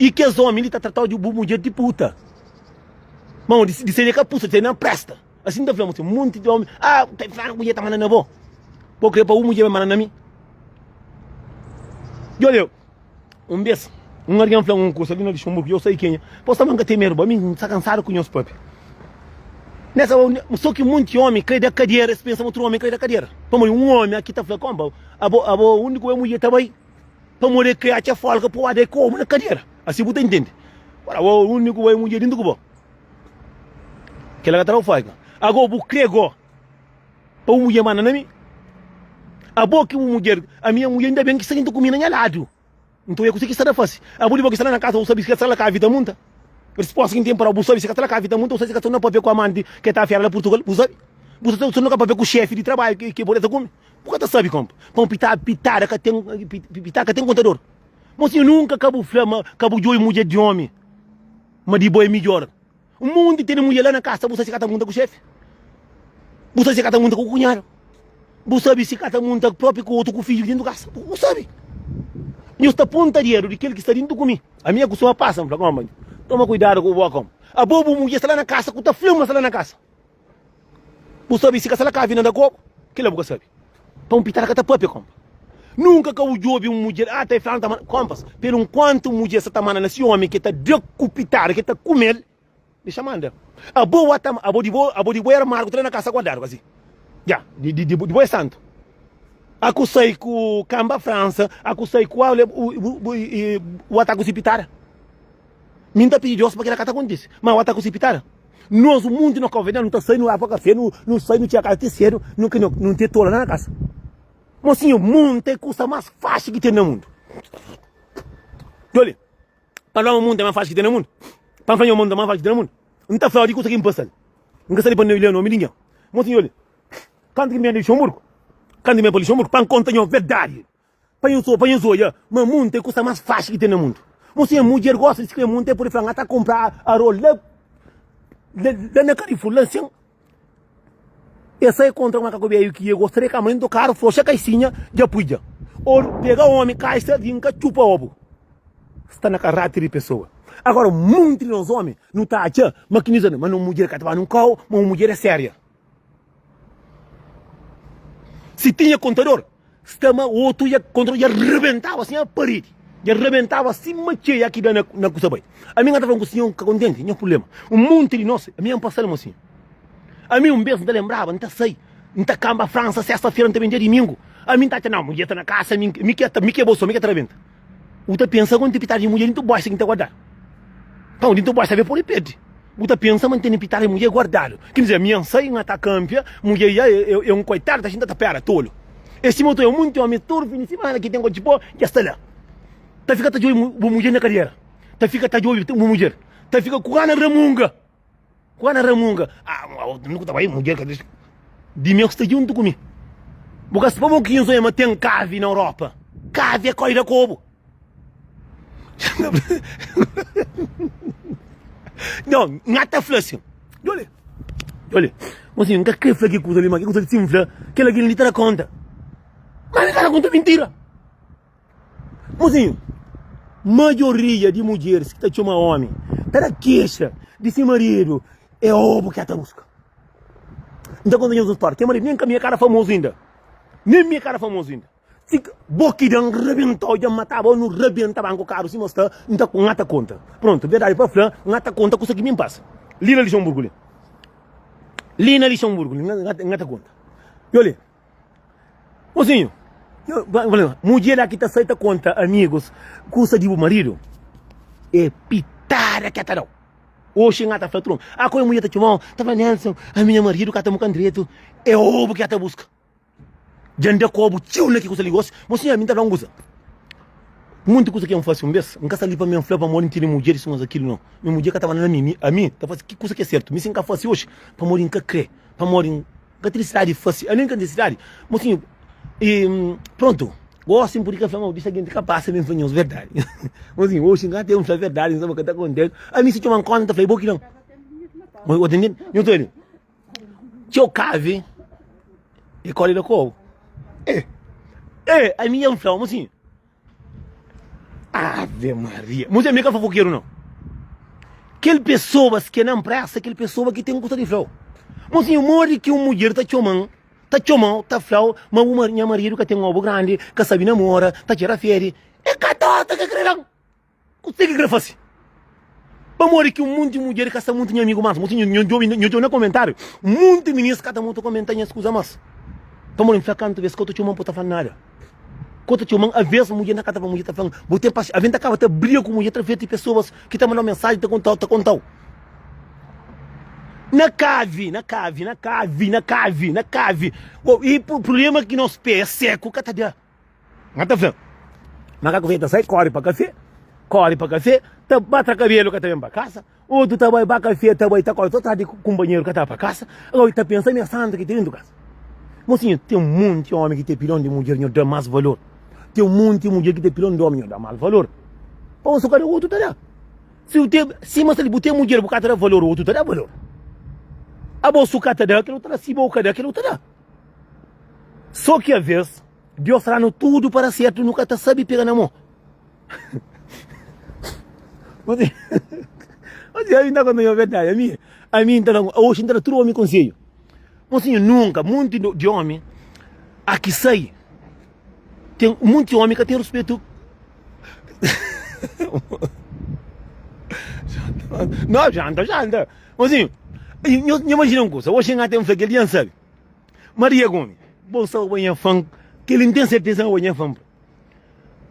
I kes omi li ta tratau di bu mudjer di puta. Mau, di, di seria ka puta, di seria na presta. Asin ta fla mo monti di omi, ah, ta fla mudjer ta manda na bo. Bo kre pa un mudjer manda na mi? Djobe, un bes, un algen fla un kusa li na Luxemburgo, yo sai kenha, bo sta manka ten medu bo, ami N sta kansadu ku nhos papia. Nessa so ki monti omi kre da kadera, es pensa ma tudu omi kre da kadera. Pamodi un omi aki ta fla, konpa, abo, abo undi ku bo mudjer ta bai? Pamodi e kre atxa folga pa wada e komu na kadera. Asi bu ta intende. Ora, abo undi ku bo mudjer dintu ku bo? Kela ka ta dau faiga. Ago bu kre go pa bu mudjer manda na mi? Abo ki bu mudjer, ami nha mudjer inda ben ki sta djuntu ku mi na nha ladu. Nton e kuse ki sta na fasi? Abo di bo ki sta la na kasa bu sabi si ka sta la ka avita munta? Risposta ki N ten pa dau, bu sabi si ka sta la ka avita munta, bu sabi si ka sta na papia ku amanti ke ta afera la Purtugal, bu sabi? Bu sabi si ka papia ku xefi di trabadju ke ke bo ta kume? Bu ka ta sabi konpa. Pamo pita pitada ka ten pitada ka ten kontador. Mosinhu nunka ka bu fla ma ka bu djobi mudjer di omi. Ma di bo é midjor. Un monti tene mudjer la na kasa, bu sabe si ka ta munta ku xefi? Bu sabe si ka ta munta ku kunhadu? Bu sabe si ka ta munta propi ku otu ku fidju ki dentu kasa? Bu sabe? Nhos ta ponta dedu di kel ki sta dentu ku mi. Ami é kustuma pasa, N fla, Oma, toma kuidadu ku bu boka, oma. Abo bu mudjer sta la na kasa ku ta fla ma sta la na kasa. Bu sabe si ka sta la kavi na da kobu? Kila bu ka sabe. Pa un pitada ka ta papia, kompa. Nunka ka bu djobe un mudjer, ah, ta e fla, ta manda. Kompas, pelu nkuantu un mudjer sa ta manda na si omi ke ta da ku pitada, ke ta kumel, dexa manda. Abo wa ta, abo di bo, abo di bo era margu, ta la na kasa guardadu, kasi. Ya, di, di, di, di bo é santu. A ku sai ku kamba Fransa, a ku sai ku ale, u, bu, bu, i, wa ta ku si pitada. Mi N ta pidi Deus pa kila ka ta kontise, ma wa ta ku si pitada. Nos munti no kau-verdianu nu ta sai nu ba pa kafé, nu nu sai nu txiga kasa ti sedu, nu ka nu ten tola na kasa. Mosinhu, munti é kusa mas faxi ki ten na mundu. Djoli, pa fla ma munti é mas faxi ki ten na mundu? Pa fla nho munti é mas faxi ki ten na mundu? N ta fla di kusa ki N pasal. N ka sta li pa lé nomi di ningen. Mosinhu, djoli, kantu ki N ben di Luxemburgu, kantu ki N ben pa Luxemburgu, pa N konta nho verdadi. Pa nhos pa nhos odja ma mundu é kusa más faxi ki ten na mundu. Mosinha, mudjer gosta di skrebe mundu, el pode fla, N ta kunpra arôs la la na Carrefour, la nsin. El sai kontra ku makaku beju ki el gosta di kama dentu karu, floxa kaisinha, dja pui dja. Ô pega omi kaisa di N ka txupa obu. Sta na karáter di pesoa. Agora munti di nos omi nu ta atxa ma ki ma no mudjer ka ta ba nun kau, ma un mudjer é séria. Si tinha kontador, sta ma otu dja kontador dja rebentaba sin a paredi, dja rebentaba sima txeia ki da na na kusa bai. Ami N ka ta fla ku sinhor N ka kontenti, nha prublema. Un munti di nos, ami N pasa-l mosinhu. Ami un bes N ta lenbraba, N ta sai, N ta kanba Fransa sesta-fera, N ta ben dia dimingu. Ami N ta atxa, nau, mudjer ta na kasa, mi mi ki mi ki é bo so, mi ki ta rebenta. Bu ta pensa ma N ten pitadu di mudjer dintu boxa ki N ta guardadu. Nton, dintu boxa avé pode perde. Bu ta pensa ma N tene pitadu di mudjer guardadu. Ki dizer, mi N sai, N ta kanpia, mudjer ya é un koitadu, ta xinta ta pera, tolu. É sima otu, é munti omi tudu fin di simana ki ten ku bo, dja sta la. Ta fika ta djobe bu mudjer na kadera, ta fika ta djobe bu mudjer, ta fika ku gana ramunga. Ku na ramunga ah nu ku ta bai mudjer ka dexa di mi sta djuntu ku mi bu ka pa bo ki nzoia ma ten kavi na Europa kavi é koi da kobu não nha ta fla assim djole djole mosinho nka kre fla ki kuza li ma ki kuza li si nfla kel algen li ta da konta ma mi ka da konta mintira. Mozinhu, maioria di mudjeris ki ta txoma omi ta da kexa di se maridu é obu ki el ta buska. N ta konta nhos un stória. Kel maridu nen ka mi é kara famozu inda. Nen mi é kara famozu inda. Si bo ki da-m rabenta-u, dja N mataba u, nu rabenta banku karu sima sta, N ta N ta konta. Prontu, verdadi pa fla, N ta konta kusa ki mi N pasa. Li na Lixonburgu li. Li na Lixonburgu li, N ta konta. Nhô li. Mozinhu, mudjer la ki ta sai ta konta amigus kusa di bu maridu é pitada ki el ta da-u. Oxi N ta fla tudu omi, ah koi mudjer ta txoma-u, ta fla Nelson, ami nha maridu ka ta muka ndretu, é obu ki el ta buska. Dja N da ku obu txeu na ki kusa li gosi. Mozinhu, ami N ta fla un kusa, monti kusa ki N fase un bes, N ka sta li pa mi N fla pamodi N tene mudjer i suma akilu, nau. Nha mudjer ka ta manda na mi, ami N ta fase ki kusa ki é sertu. Mi si N ka fase oxi, pamodi N ka kre, pamodi N. Ka ten nisisidadi di fase, alén ka ten nisisidadi. Mosinhu, e prontu, gosi N pudi ka fla ma disa genti ka pasa ben fla nhos verdadi. Mosinhu, oxi N ka ten fla verdadi, N staba ka ta kontenti. Ami si txoma-m konta, N ta fla, e bo ki dan. Bo ta ntende? Nhu ta obi? Txeu kavi e kore da kobu. E, e, ami dja N fla-u, mosinhu. Ave Maria. Mas mi ka fofokeru não. Kel pessoas ki na empresa, kel pessoa ki tem kusa di flau. Mocinho, modi ki um mudjer ta txoman, ta txomau, ta flau ma bu nha marido ka tem obu grandi, ka sabi namora, ta txera fedi. É ka torta ka kre dan. Kuse ki kre fasi? Pamodi ki un monti mudjer ka sta mutu nha amigu mas? Mosinhu, nho djobe, nho djobe na komentariu, munti minis ka ta mutu komenta nhas kuza mas. Pamodi N fla kantu bes ka ta txoman pa ta fla nada. Ka ta txoman, aves mudjer na ka ta fla, mudjer ta fla-m, bu ten paxénxa. Aves N ta kaba ta briga ku mudjer através di pesoas ki ta manda-u mensaji ta kontau, ta kontau. Na kavi, na kavi, na kavi, na kavi, na kavi. I prublema ki nos pé é seku ka ta da. N ta fla, makaku feia ta sai, kori pa kafé, kori pa kafé, ta ba tra kabelu ka ta ben pa kasa, otu ta bai ba kafé, ta bai ta kori so tras di kunpanheru ka ta ba pa kasa, agora ta pensa mi é santu ki ten dentu kasa. Mosinhu, ten monti omi ki ten pilon di mudjer, nho da mas valor. Ten monti mudjer ki ten pilon di omi, nho da mal valor. Pa un so kada otu ta da. Si bu ten, sima sta li, bu ten mudjer bu ka ta da valor, otu ta da valor. Abo su ka ta da, kel otu ta da, si bo ka da, kel otu ta da. So ki aves Deus ta danu tudu para sertu nu ka ta sabi pega na mo. Mas ami ta konta nha verdadi, ami, ami ta oxi N ta da tudu omi konsedju. Mosinhu, nunka, monti di omi a ki sai, ten monti omi ka ten ruspetu. No, janta, janta. Mosinhu, nho imajina un kusa, oxi N ka ten fla kel dia N sabi. Maria Gomes, Bom sa bo nha fã, kel-li N ten serteza ma bo nha fã.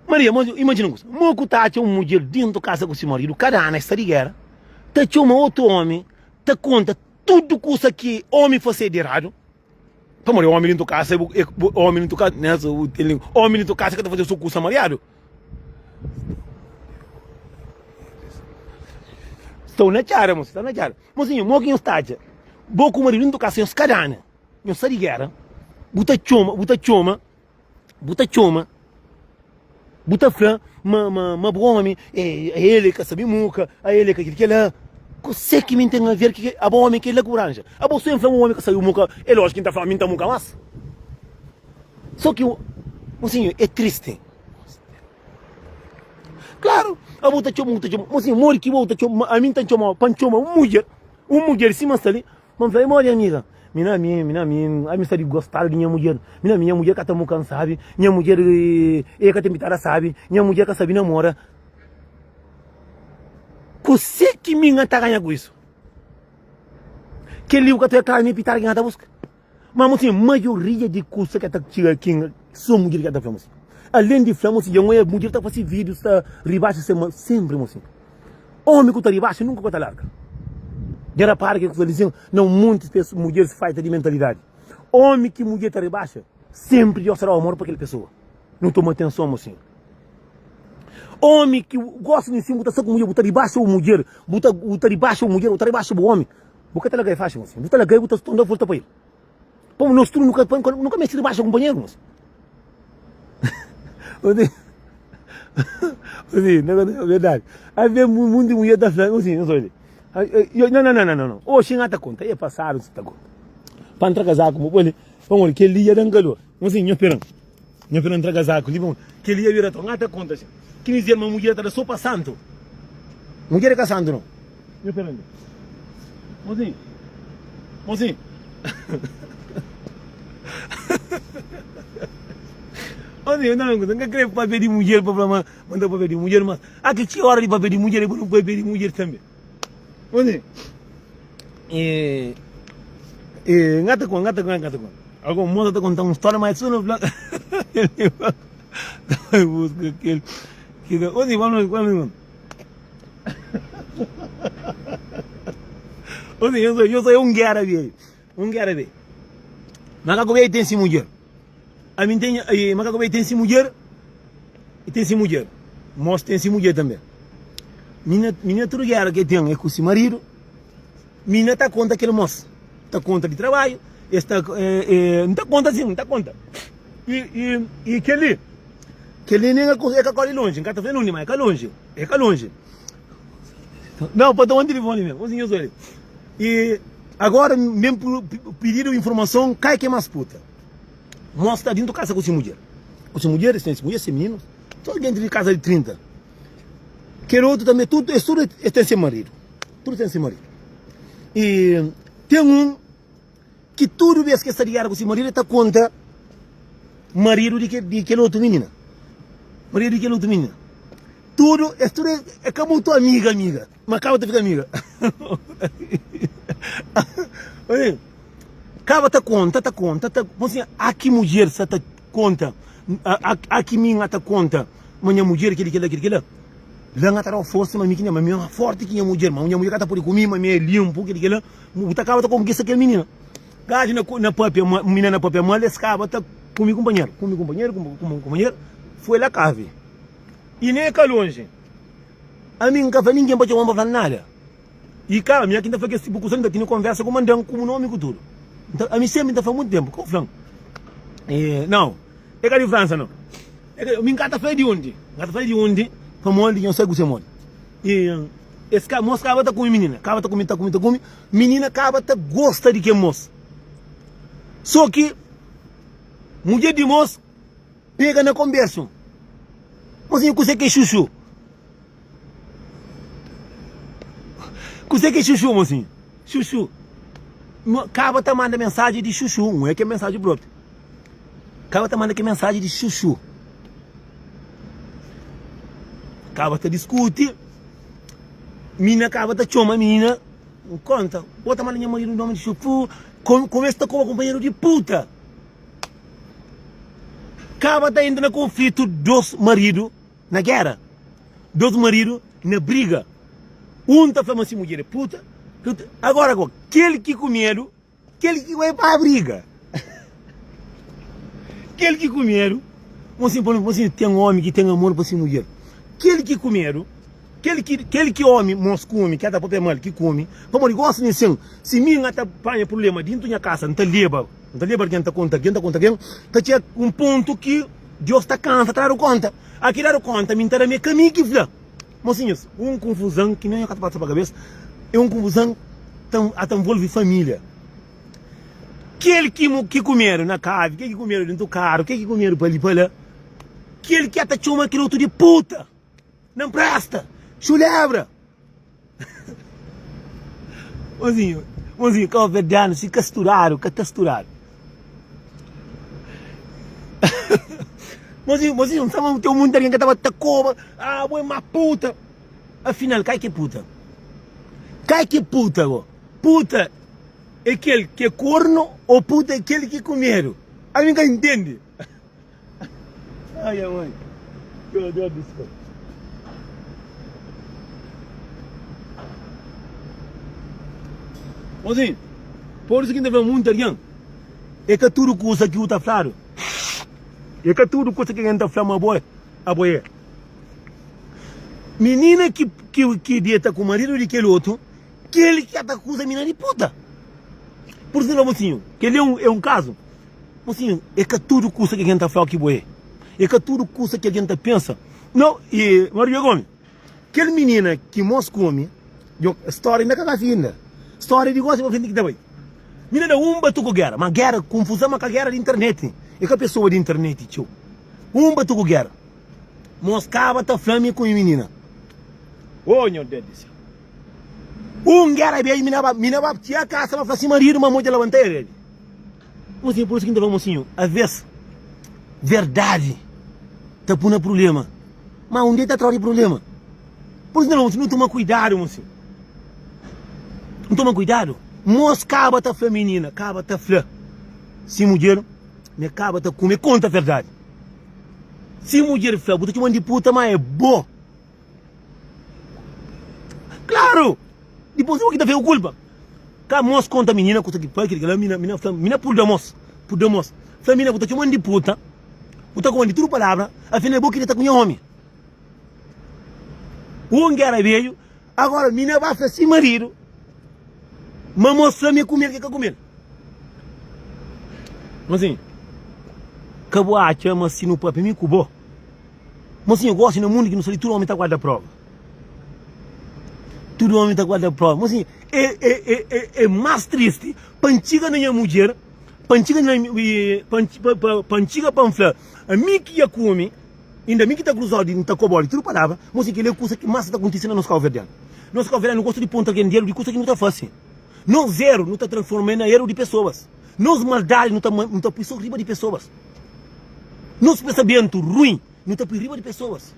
Maria, Mas imajina un kusa, mo ku ta atxa un mudjer dentu kasa ku si maridu, kada anu es sta di gera, ta txoma otu omi, ta konta tudu kusa ki omi fase di eradu, pamodi omi dentu kasa, omi dentu kasa, nessa bu ten omi dentu kasa ka ta faze so kusa mariadu. Stau na txada, mosi, stau na txada. Mosinhu, mo ki nhos ta atxa? Bo ku maridu ntu kasa nhos ka dana, nhos sta di gera, bu ta txoma, bu ta txoma, bu ta txoma, bu ta fla ma, ma, ma bu omi é, é el ka sabe muka, a el ka kel kela. Kuse ki mi ten a ver ki abo omi kel la ku ranja? Abo so N fla ma omi ka sabe muka, é lójiku ki N ta fla ma mi N ta muka mas. So ki, mosinhu, é tristi. Klaru! Abo ta txoma, bu ta txoma. Mosinhu, modi ki bo ta txoma? Ami N ta txoma-u pa N txoma un mudjer, un mudjer sima N sta li, pa N fla, Modi amiga? Mi na mi, mi na mi, ami sta di gostadu di nha mudjer. Mi na mi, nha mudjer ka ta muka-m sabi, nha mudjer e ka ten pitada sabi, nha mudjer ka sabi namora. Kuse ki mi N ta ganha ku isu? Kel li bu ka ta oja mi pitada ki N ta buska. Ma mosinhu, maioria di kusa ki ta txiga ki so mudjer ki ta fla mosinhu. Alen di fla mosinhu, dja N oja mudjer ta fasi vídius ta ribaxa se ma senpri mosinhu. Omi ku ta ribaxa nunka ka ta larga. Dja rapara ke ku ta dizen na un monti pes mudjeris faita di mentalidadi. Omi ki mudjer ta ribaxa senpri Dios ta dau amor pa kel pesoa. Nu toma atenson mosinhu. Omi ki gosta di sin bu ta sta ku mudjer bu ta ribaxa bu mudjer, bu ta bu ta ribaxa bu mudjer, bu ta ribaxa bu omi. Bu ka ta larga el faxi mosinhu. Bu ta larga el bu ta torna volta pa el. Pamodi nos tudu nu ka nu ka meste ribaxa kunpanheru mosinhu. Verdadi. Avê munti mulher ta fla mosinhu, nhos obi. Não, não, não, não, não. Oxi N ta konta. É pasadu N ta konta. Pa N tra kazaku bu poi li. Pamodi kel-li dja da-m kalor. Mosinhu, nho pera-m. Nho pera-m tra kazaku li. Pamodi kel-li dja bira tron. N ta konta si. Ki mi dizer ma mudjer ta da so pa santu. Mudjer é ka santu no. Nho pera-m li. Mosinhu. Mosinhu. Mosinhu, N ka kre papia di mudjer pa fla ma N ta papia di mudjer, mas aki txeu ora di papia di mudjer é pa nu papia di mudjer tanbe. Mosinhu. E, e, N ka ta konta, N ka ta konta, N ka ta konta. Algun mosa ta konta un stória, ma é so nu fla. Ta buska kel ki ta. Mosinhu, vamos, vamos. Mosinhu, eu sou, eu sou un géra bê. Un géra bê. Makaku bê ten si mudjer. Ami N ten, makaku bê ten si mudjer, e ten si mudjer. Mos ten si mudjer tanbê. Minina, minina tudu géra ke ten é ku si maridu. Minina ta konta kel mos, ta konta di trabadju, es ta, N ta konta sin, N ta konta. I, i, i kel-li, kel-li nen e ka kóre lonji, N ka ta fla nunde, ma e ka lonji, e ka lonji. Nau, pa toma tilifoni mesmu, un sinhor soi. I agora N ben pididu informason, kai ke mas puta. Mos sta dintu kasa ku si mudjer, ku si mudjer, es ten si mudjer, se mininu, so dentru di kasa di 30. Kel otu tanbe, tudu, es tudu es ten se maridu, tudu ten se maridu. I ten un ki tudu bes ki el sta di géra ku si maridu, el ta konta maridu di kel, di kel otu minina, maridu di kel otu minina. Tudu, es tudu é ka mutu amiga, amiga, ma kaba ta fika amiga. Kaba ta konta, ta konta, ta, assim, a ki mudjer sa ta konta, a, a ki mi ta konta ma nha mudjer keli, kela, keli, kela. La nha ta dau forsa ma mi ki nha, ma mi é forti ki nha mudjer, ma nha mudjer ka ta pode ku mi, ma mi é limpu, keli, kela. Bu ta kaba ta konkista kel minina. Gaju na, na papia, minina na papia mal, es kaba ta kume kunpanheru, kume kunpanheru, kume kunpanheru, foi la kavi. I nen é ka lonji. Ami N ka fla ningen pa txoma-m pa fla-m nada. I ka ami ki N ta fla kes tipu kusa, N ta tene konversa ku mandan, ku bu nomi ku tudu. N ta, ami senpri N ta fla monti tenpu, ka bu fla-m. E, nau, é ka di Fransa nau. É ka, mi N ka ta fla di undi, N ka ta fla di undi, pamodi nhos sabe kuse modi. I es ka, mos kaba ta kume minina, kaba ta kume, ta kume, ta kume, minina kaba ta gosta di kel mos. So ki mudjer di mos pega na konbersu. Mosinhu, kuse ki é xuxu? Kuse ki é xuxu, mosinhu? Xuxu. Kaba ta manda mensaji di xuxu. Un é ke mensaji propi. Kaba ta manda ke mensaji di xuxu. Kaba ta diskuti. Mina kaba ta txoma mina. Konta, bo ta manda nha maridu nomi di xuxu. Kumesa ta koba kunpanheru di puta. Kaba ta entra na konflitu dos maridu na géra, dos maridu na briga. Un ta fla ma si mudjer é puta, agora go, kel ki ku medu, kel ki bai pa briga. Kel ki ku medu, mosinhu pa mosinhu ten omi ki ten amor pa si mudjer. Kel ki ku medu, kel ki kel ki omi mos kume, ki ata papia mal ki kume, pamodi gosi nin sin, si mi N ta panha prublema dintu nha kasa, N ta leba. N ta leba algen ta konta algen ta konta algen, ta txega un pontu ki Deus ta kansa ta dadu konta. A ki dadu konta mi N ta da mi é ka mi ki fla. Mosinhus, un kunfuzan ki nen ka ta pasa pa kabesa, é un kunfuzan ta a ta nvolve família. Kel ki ki kumedu na kavi, kel ki kumedu dentu karu, kel ki kumedu pa li pa la, kel ki a ta txoma kel otu di puta. Nan presta! Xulebra! Mozinho, mozinho, kabuverdianu si ka sturadu, ka ta sturadu. Mozinho, mozinho, n fla ma ten munti algen ka taba ta koba, ah, bo é má puta. Afinal, kai ki é puta? Kai ki é puta go? Puta é kel ki é kornu ô puta é kel ki kumedu? Ami n ka intende. Ai, mãe. Meu Deus do céu. Mozinho, por isso que ainda vem muito alguém. É que tudo custa que o tá falando. É que tudo custa que a gente tá falando, mas boy, a boy. Menina que, que, que deita com o marido de aquele outro, que ele que acusa a menina de puta. Por isso, mocinho, que ele é um, é um caso. Mosinhu, é ka tudu kusa ki algen ta fla-u ki bo é. É ka tudu kusa ki algen ta pensa. No, i Maria Gomi, kel minina ki mos kume, djo, stória inda ka ka finda. Stória di gosi pa frenti ki ta bai. Minina da un batuku géra, ma géra, konfuzon, ma ka géra di internet. É ka pesoa di internet txeu. Un batuku géra. Mos kaba ta fla mi kume minina. Oh, nho Deus di séu. Un géra bê, mi na ba, mi na ba txia kasa pa fla si maridu ma mo dja labanta el. Mosinhu, por isu ki N ta fla mosinhu, aves verdadi ta pui na prubléma, má un dia ta tra-u di prubléma. Por isu ki N ta fla mosinhu, nu toma kuidadu mosinhu, nu toma kuidadu. Mos kaba ta fla minina, kaba ta fla si mudjer ma e kaba ta kume, konta verdadi. Si mudjer fla bu ta txoma-m di puta, má é bo. Klaru! Dipôs bo ki ta fika ku kulpa. Ka mos konta minina kusa ki pai ki kila mina mina fla mina purda mos purda mos fla mina bu ta txoman di puta bu ta koman di tudu palabra afinal é bo ki ta ku nha omi un ki era bedju agora mina ba fla si maridu ma mos fla mi kumel ki ka kumel mosinhu ka bu atxa ma si nu papia mi ku bo Mosinhu, gosi na mundu ki nu sta li tudu omi ta guarda prova. Tudu omi ta guarda prova. Mosinhu, é, é, é, é, é más tristi pa N txiga na nha mudjer, pa N txiga na, pa, pa, pa, pa N txiga pa N fla, ami ki dja kume, inda mi ki ta kruzau di, N ta kobau di tudu palabra. Mosinhu, kel-li é kusa ki más ta kontise na nos kauverdianu. Nos kauverdianu gosta di ponta algen dedu di kusa ki nu ta fase. Nos eru nu ta transforma na eru di pesoas. Nos maldadi nu ta, nu ta pui so riba di pesoas. Nos pensamentu ruin nu ta pui riba di pesoas.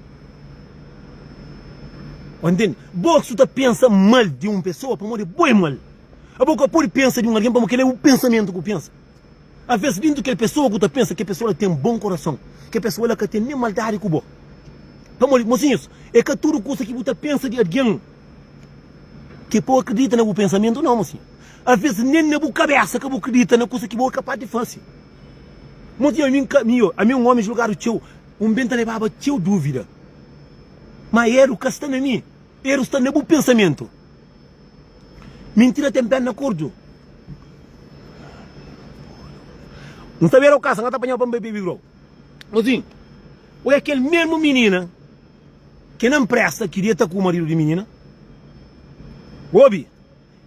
Ô ntende? Bo su ta pensa mal di un pesoa pamodi bo é mal. Abo ka pode pensa di un algen pamodi kel-la é bu pensamentu ku pensa. Aves dintu kel pesoa ku ta pensa kel pesoa la ten bon korason, kel pesoa la ka ten nen maldadi ku bo. Pamodi, mosinhus, é ka tudu kusa ki bu ta pensa di algen ki pa bu akredita na bu pensamentu. Nau, mosinhu. Aves nen na bu kabesa ka bu akredita na kusa ki bo é kapas di fase. Mosinhu, ami N ka, mi, ami un omi julgadu txeu, un ben ta lebaba txeu duvida. Ma eru ka sta na mi, eru sta na bu pensamentu. Mintira ten perna kurtu. N sta bera o kasa, N ka ta panhaba pa N bai bebi grou. Mosinhu, o é kel mesmu minina ke na npresta ki deta ku maridu di minina? Obi,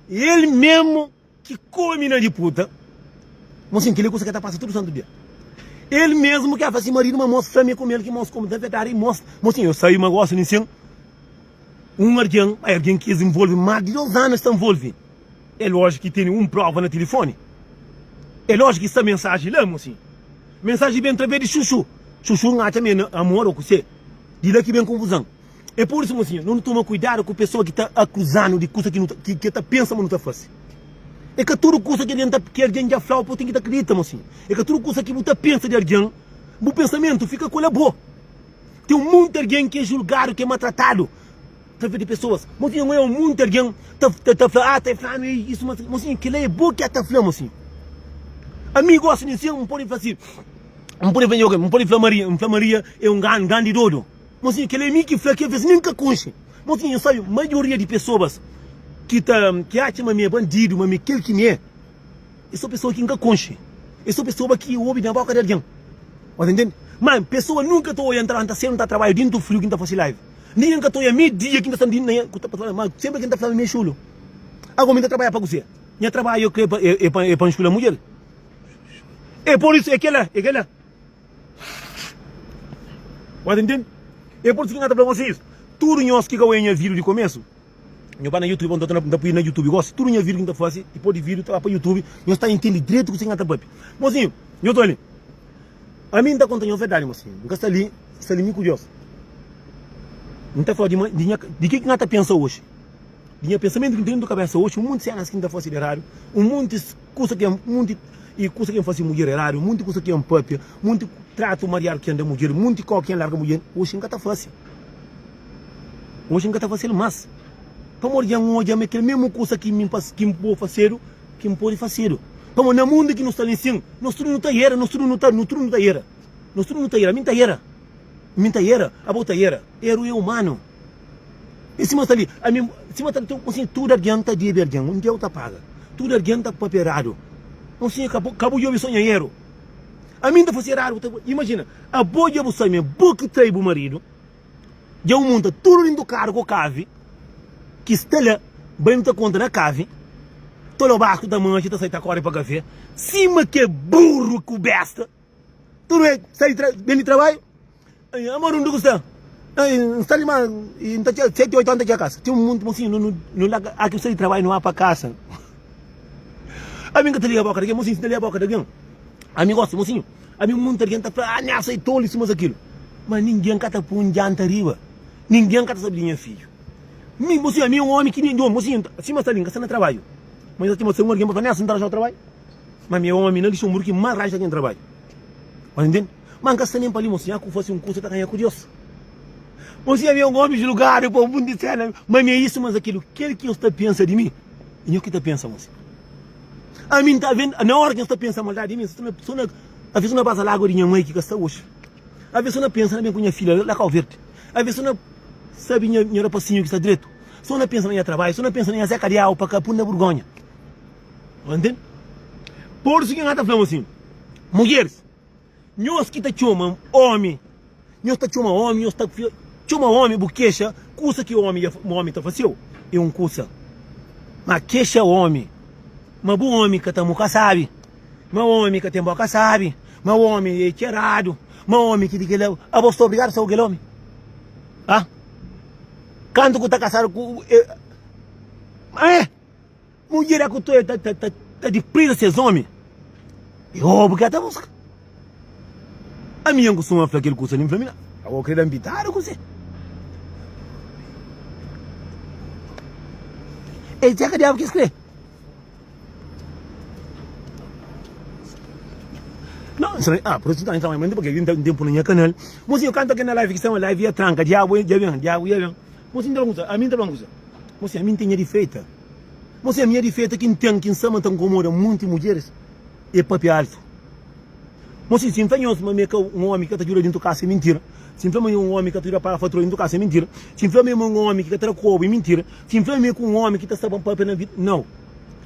el mesmu Ki kome na di puta. Mosinhu, kel-li é kusa ki ta pasa tudu santu dia. El mesmu ki fla si maridu ma mos fla mi kume el ki mos kume. Na verdadi, mos, mosinhu, eu sai ma gosi nin sen un argen, ma argen ki es involve mas di dos anu es ta involve. É lójiku ki tene un prova na tilifoni. É lójiku ki sta mensaji la, mosinhu. Mensaji ben através di xuxu. Xuxu N atxa ma é na amor ô kuse. Di la ki ben konfuzan. É pur isu, mosinhu, nu toma kuidadu ku pesoa ki ta akuza-nu di kusa ki nu ta, ki el ta pensa ma nu ta fase. É ka tudu kusa ki algen ta, ki algen dja fla-u pa bu ten ki ta kridita, mosinhu. É ka tudu kusa ki bu ta pensa di algen, bu pensamentu fika ku el abo. Ten monti algen ki é julgadu, ki é maltratadu através di pesoas. Mosinhu, un monti algen ta, ta, ta fla, ah, ta fla-nu isu, ma mosinhu, kel-la é bo ki el ta fla, mosinhu. Ami gosi di si, N pode fla si, N pode fla, N pode fla Maria, N fla Maria é un grandi dodu. Mosinhu, kel-la é mi ki fla ki alvês nen ka konxe. Mosinhu, nhos sabe, maioria di pesoas ki ta ki atxa ma mi é bandidu, ma mi é kel ki mi é, é sô pesoa ki N ka konxe. É sô pesoa ki obi na boka di algen. Bo ta ntende? Má, pesoa nunka ta oia N ta lanta sédu, N ta trabadja dintu friu ki N ta fase live. Ningen ka ta oia mi dia ki N ta sta na nha ku ta fla ma sénpri ki N ta fla ma mi é xulu. Agora mi N ta trabadja pa kuzê? Nha trabadju é pa é pa é pa N xula mudjer? É pur isu, é kel-la, é kel-la. Bo ta ntende? É pur isu ki N ka ta fla vosês. Tudu nhos ki ka oia nha vídiu di komésu, nho ba na YouTube, N ta pui na YouTube gósi. Tudu nha vídiu ki N ta fase, dipôs di vídiu ta ba pa YouTube, nhos ta intende dretu kuzê ki N ta pâpia. Mosinhu, nho ta li. Ami N ta konta nho verdadi, mosinhu. N ka sta li, sta li mi ku Deus. N ta fla di nha, di ki ki N ta pensa oji. Di nha pensamentu ki N ten dentu kabésa oji, un monti sénas ki N ta fase di eradu, un monti kusa ki N, monti kusa ki N fase mudjer eradu, monti kusa ki N pâpia, monti tratu mariadu ki N da mudjer, monti kau ki N larga mudjer, oji N ka ta fase. Oji N ka ta fase-l más. Pamodi dja N odja ma é kel mésmu kusa ki mi ki N pode fasedu, ki N pode fasedu. Pamodi na mundu ki nu sta li nsin, nos tudu nu ta era, nos tudu nu ta, nu tudu nu ta era. Nos tudu nu ta era. Mi N ta era. Mi N ta era, abo ta era. Eru é umanu. I sima sta li, ami, sima sta li, un tudu algen ta debe algen, un Deus ta paga. Tudu algen ta papia eradu. Un sinhor ka bu, ka bu djobe so nha eru. Ami N ta fase eradu, bu ta, imajina, abo dja bu sabe ma é bo ki trai bu maridu. Dja bu monta tudu dintu karu ku kavi ki sta la, bai nu ta konta na kavi, tolobasku ta manxa ta sai ta kori pa kafe, sima ke burru ku besta, tudu e sai di ben di trabadju, amor undi ku sta? N sta li ma N ta txega seti oitu ora N ta txega kasa, ten un monti mosinhu nu nu la aki nu sai di trabadju nu ba pa kasa, ami N ka ta liga boka di algen, mosinhu si N ta liga boka di algen, ami gosi mosinhu. Ami munti algen ta fla, ah Nelson é tolu sima aquilo. Ma ninguém ka ta pui un djanta riba. Ninguém ka ta sabi di nha fidju. Mi, mosinho, ami é un omi ki mi, mosinho, sima sta li, N ka sta na trabadju. Ma nhos ta txoma un algen pa fla, Nelson, N ta ranja-u trabadju. Ma ami é omi na Luxemburgo ki más ranja algen trabadju. Mas ntende? Ma N ka sta nem pa li, mosinho, aku fasi un kusa ta ganha ku Deus. Mosinho, ami é un omi julgadu pa munti sena, ma ami é isu, mas aquilo. Kel ki nhos ta pensa di mi, é nhos ki ta pensa, mosinho. Ami N ta vendo, na ora ki N sta pensa maldadi di mi, N sta na, aves na baza lagua di nha mai ki ka sta oxi, aves na pensa na ben ku nha filha la Kau Verdi, aves na sabi nha nha rapasinhu ki sta dretu, so na pensa na nha trabadju, so na pensa na nha zeka di agu pa ka pun na burgonha. Bo ntende? Por isu ki N ta fla-m asin, mudjeris, Nhos ki ta txoma omi, nhos ta txoma omi, nhos ta txoma omi, bu kexa kusa ki omi omi ta faseu é un kusa. Ma kexa omi, ma bu omi ka ta muka sabi, ma omi ka ten boka sabi, ma omi é txeradu, ma omi ki di kela, abo sta obrigadu sta ku kel omi? Ha? Kantu ku ta kasadu ku e, eh! Mudjer é ku ta ta ta ta diprisa ses omi e obu ki el ta buska. Ami N kustuma fla kel kusa li, N fla mi la, abo kre da-m pitada kuzê? El txeka diabu ki es kre. Não, ah, por isso então, mas porque tem tempo na minha canal. Mocinho, canta aqui na live que está live ia tranca, diabo, já vem, diabo, já vem. Mocinho, tá bom, a mim tá bom, mocinho, a mim tem de feita. Mosi ami é difetu ki N ten ki N sa ma ta nkomoda munti mudjeris é papia altu. Mosi si N fla nhos ma mi é ka un omi ki ka ta djuda dintu kasa é mintira. Si N fla ma mi é un omi ki ka ta djuda paga fatura dintu kasa é mintira. Si N fla ma mi é un omi ki ka ta da kobu é mintira. Si N fla ma mi é ku un omi ki ta sta pa papia na vida nau.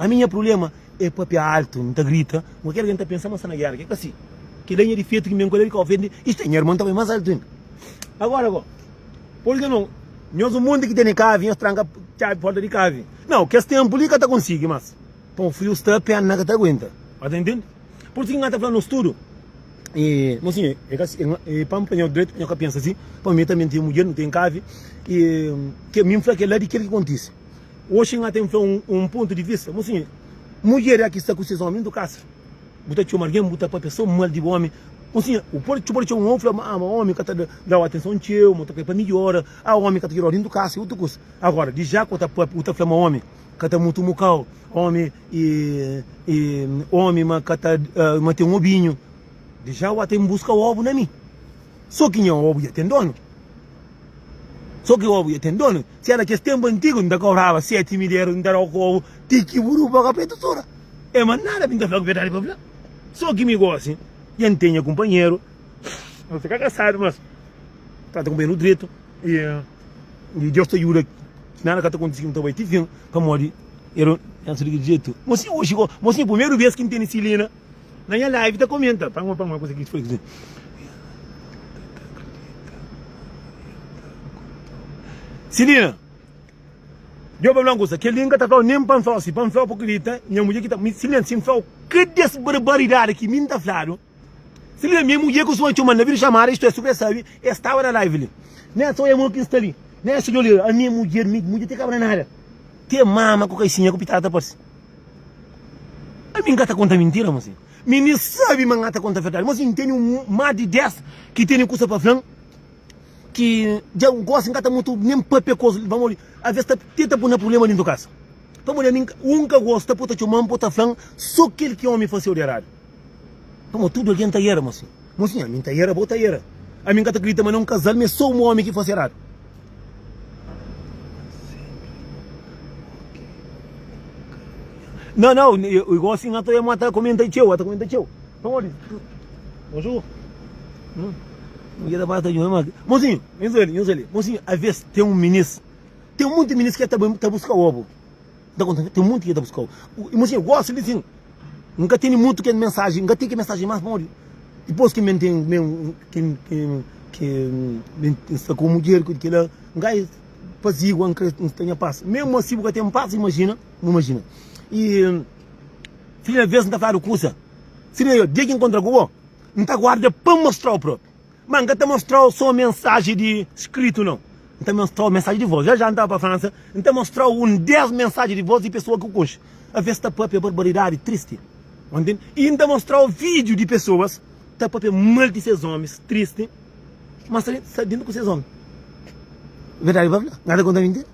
Ami nha prubléma é papia altu, N ta grita, kualker algen ta pensa ma N sta na géra, ke ka si. Kel-la é nha difetu ki N ben ku el di Kau Verdi, istu é, nha irmon ta bai más altu inda. Agora go. Pur ki no? Nhos un monti ki tene kavi, nhos tranka txabi porta di kavi. Nau, kes tenpu li ka ta konsigi mas. Pon friu sta, perna ka ta aguenta. Ba ta intende? Pur isu ki N ta fla nos tudu, e, mosinhu, e ka, e, pa N fla nho dretu, nho ka pensa si, pa mi tanbe N ten mudjer, N ten kavi, e, ke, mi N fla kel-la di kel ki kontise. Oxi N ta fla un, un pontu di vista, mosinhu, mudjer ya ki sta ku ses omi dentu kasa. Bu ta txoma algen, bu ta papia so mal di bu omi. Mosinha, bu pode pode txoma un omi fla ma, ah, ma omi ka ta dau atenson txeu, ma ta kai pa midjora, ah, omi ka ta djudau dintu kasa i otu kusa. Agora, di ja ku ta papia, bu ta fla ma omi ka ta mutu mukau, omi i, i omi ma ka ta, ma ten obinhu, di ja bu ata buska obu na mi. So ki nha obu dja ten donu. So ki obu dja ten donu. Si era kes tenpu antigu, N ta kobraba 7000 eru, N ta dau ku obu ti ki buru boka pretu sura. E ma nada mi N ta fla ku verdadi pa fla. So ki mi gosi, dja N ten nha kunpanheru, N sta ka kasadu, mas trata kunpanheru dretu i Deus ta juda ki nada ka ta kontisi ki N ta bai ti fin, pamodi eru N sta di jetu. Mosinhu oxi go, mosinhu primeru bes ki N tene Silina na nha live ta komenta, pa pa kusa ki foi. Silina, Djo pa fla un kusa, kel-li N ka ta fla-u nen pa N fla-u si, pa N fla-u pa kridita, nha mudjer ki ta, mi Silina, si N fla-u ka des barbaridadi ki mi N ta fladu, Silina, mi mudjer kustuma txoma-m na vídeo chamada, istu é, su kre sabe, es staba na live li, Nelson, é mo ki N sta li. Nessa di olha, ami é mudjer, mi mudjer te kabra nada. Te mama ku kaisinha ku pitada ta parse. Ami nka ta konta mintira, mosinhu. Mi ni sabi ma nha ta konta verdadi. Mosinhu, N tene un más di 10 ki tene kusa pa fla-m ki dja gosi N ka ta mutu nen papia ku es pamodi aves ta tenta pui na prublema dintu kasa. Pamodi ami un ka gosta pa ta txoma-m pa ta fla-m so kel ki omi fase-u di eradu. Pamodi tudu algen ta era, mosinhu. Mosinhu, ami N ta era, bo ta era. Ami N ka ta kridita ma na un kazal ma é so un omi ki fase eradu. Não, não, igual assim, ata eu mata comenta tcheu, ata comenta tcheu. Pamodi? Bonjour. Hum. Mulher da bata de uma. Mozinho, nhos ali, nhos ali. Mozinho, às vezes tem um ministro, tem muito ministro que tá, tá buscar ovo. Tá conta, tem muito que tá buscar ovo. E mozinho, eu gosto de assim. Nunca tem muito que mensagem, nunca tem que mensagem mais pamodi. Depois que men tem, men que que que men está com mulher que que lá, ngai pazigua, N kre N ta nha pas. Mesmu asi bu ka ten pas, imajina, bu imajina. I si na ves N ta fladu kusa, si na dia ki N kontra ku bo, N ta guarda pa N mostrau propi. Ma N ka ta mostrau so mensaji di skritu nau, N ta mostrau mensaji di vos. Já já N tava pa Fransa, N ta mostrau un 10 mensaji di vos di pesoa ki bu konxe. Aves ta papia barbaridadi tristi, bu ntende? I N ta mostrau vídiu di pesoas ta papia mal di ses omis tristi. Ma sta sta dentro ku ses omi. Verdade pa fla? Nada konta mintira.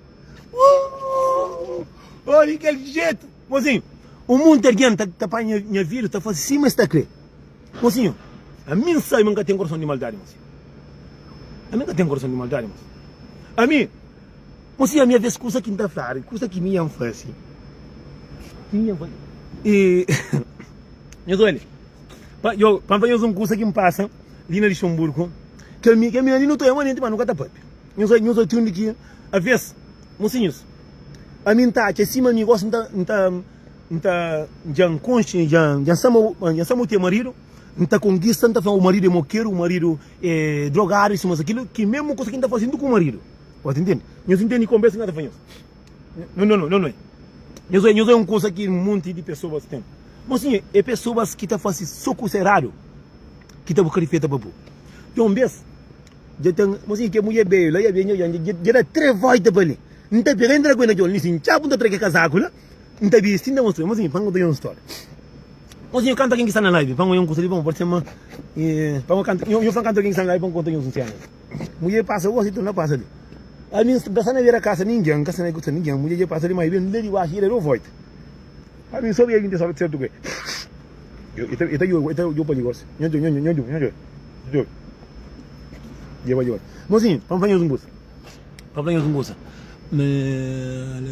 Uh! Oh, di kel jetu. Mozinho, un monti algen ta ta panha nha vida ta fase sima es ta kre. Mozinho, ami N sabe ma N ka ten korason di maldadi, mozinho. Ami N ka ten korason di maldadi, mozinho. Ami, mozinho, ami aves kusa ki N ta fladu, kusa ki mi nha N fase. Ki mi nha N fase. E nhos oli, pa yo, pa N fla nhos un kusa ki N pasa. li na Luxemburgo, kel mi, kel mi ali nu ta ama nenti, ma nu ka ta papia. Nhos oi, nhos oi tundi ki aves, mosinhus, ami nta atxa sima mi gosi nta nta nta dja nkonxi, dja dja nsa ma dja nsa ma u ten maridu, nta konkista, nta fla u maridu é mokeru, u maridu é drogadu, isu mas akilu, ki mesmu kusa ki nta fasi ntu ku maridu. Bos ntende? Nhos ntende konbersa ki nta fla nhos? Não, não, não, não. Nhos oi, nhos oi un kusa ki monti di pesoas ten. Mosinhu, é pesoas ki ta fasi so kusa eradu. ki ta buska difeta pa bo. Dja un bes, dja ten, mosinhu, ke mudjer beju la, dja ben, dja dja da 3 volta pa li. N ta pega, entra ku el na txon li, si N txapu, N ta tra ke kazaku la, N ta bisti, N ta mostra. Mosinhu, pa N konta nhos un storia. Mosinhu, kanta ken ki sta na live, pa N oia un kusa li, pa N parse ma, pa N kanta, nho fla kanta ken ki sta na live pa N konta nhos un sena. Mudjer pasa gosi, torna pasa li. Ami, N ka sta na bera kasa ningen, N ka sta na kusa ningen. Mudjer dja pasa li, ma i ben la di baxu, i da 2 volta. Ami, N sobi, N ta sertu ku el. E ta djobe, e ta djobe pa li gosi. Nho djobe, nho djobe, nho djobe. Djobe. Djobe, djobe. Mozinho, pa N fla nhos un kusa. Pa N fla nhos un kusa. La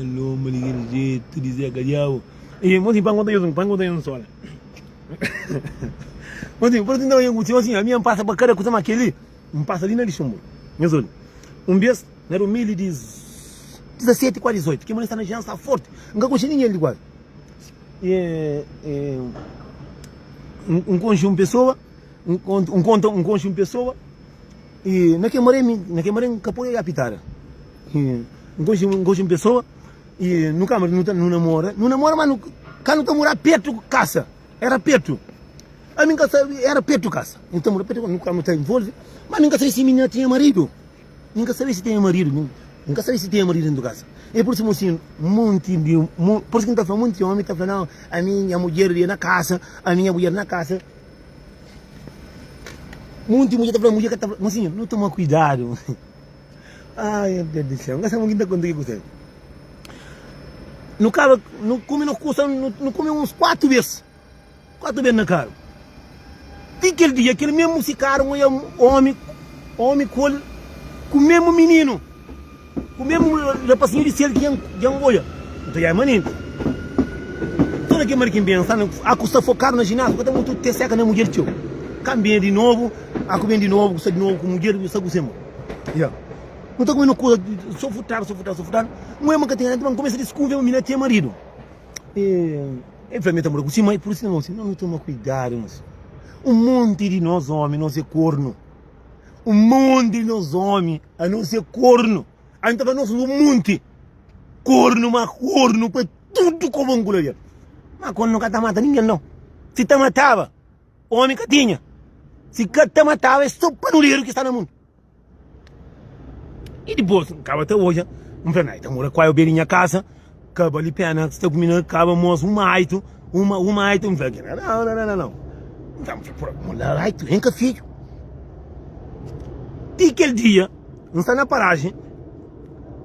lomba di kel jetu di Zeka Diabu. E mozinho, pa N konta nhos un, pa N konta nhos un stória. Mozinho, por sinta nhos un kusa. Ami N pasa pa kada kusa, ma kel-li, N pasa li na Luxemburgo. Nhos odja. Un bes, na 2017, kuazi 18, ki N sta na Jian, sta forti. N ka konxe ningen li kuazi. N konxe un pesoa, N konta, N konxe un pesoa i na kel maré mi, na kel maré N ka pode odja pitada. N konxe, N konxe un pesoa i nu kama, nu ta, nu namora, nu namora ma nu ka nu ta mora pertu kasa, era pertu. Ami N ka sabe, era pertu kasa, nu ta mora pertu, nu ka nu ta envolve, ma mi N ka sabe si minina tinha maridu. N ka sabe si tinha maridu, N ka sabe si tinha maridu dentu kasa. E pur isu mosinhu, monti di, pur isu ki N ta fla, monti omi ta fla, nau, ami nha mudjer li na kasa, ami nha mudjer na kasa. Monti mudjer ta fla, mudjer ka ta fla, mosinhu, nu toma kuidadu. Ai, meu Deus di séu, N ka sabe ki N ta konta ki kusa. Nu kaba, nu kume nos kusa, nu kume uns 4 bes. 4 ben na karu. Ti kel dia, kel mesmu si karu N oia omi, omi ku el, ku mesmu mininu, ku mesmu rapasinhu di sel ki dja N oia. N ta oia manenti. Toda kel mari ki N ben, N sta na, aku sta fokadu na jinasiu, ka ta mutu te seka na mudjer txeu. Ka N ben di nobu, aku ben di nobu, ku sta di nobu ku mudjer, sta ku se mo. Ya. Nu ta kume no kuza, so futadu, so futadu, so futadu. N oia ma ka ten nada, N kumesa diskunfia ma minina ten maridu. E fla mi ta mora ku si mai, pur isu nos nu toma kuidadu nos. Un monti di nos omi nos é kornu. Un monti di nos omi a nos é kornu. A ta fla nos un monti kornu ma kornu pa tudu kobon ku la. Ma kornu ka ta mata ningen nau. Si ta mataba omi ka tinha. Si ka ta mataba é so panuleru ki sta na mundu. I dipôs, N kaba ta odja, N fla, Nai, ta mora kuai obe di nha kasa, ka bali pena sta ku mi na kaba mos uma aitu, uma, uma aitu. N fla, Nau, nau, nau, nau. N fla, N fla, pô, aitu, N ka fidju. Ti kel dia, N sta na parajen,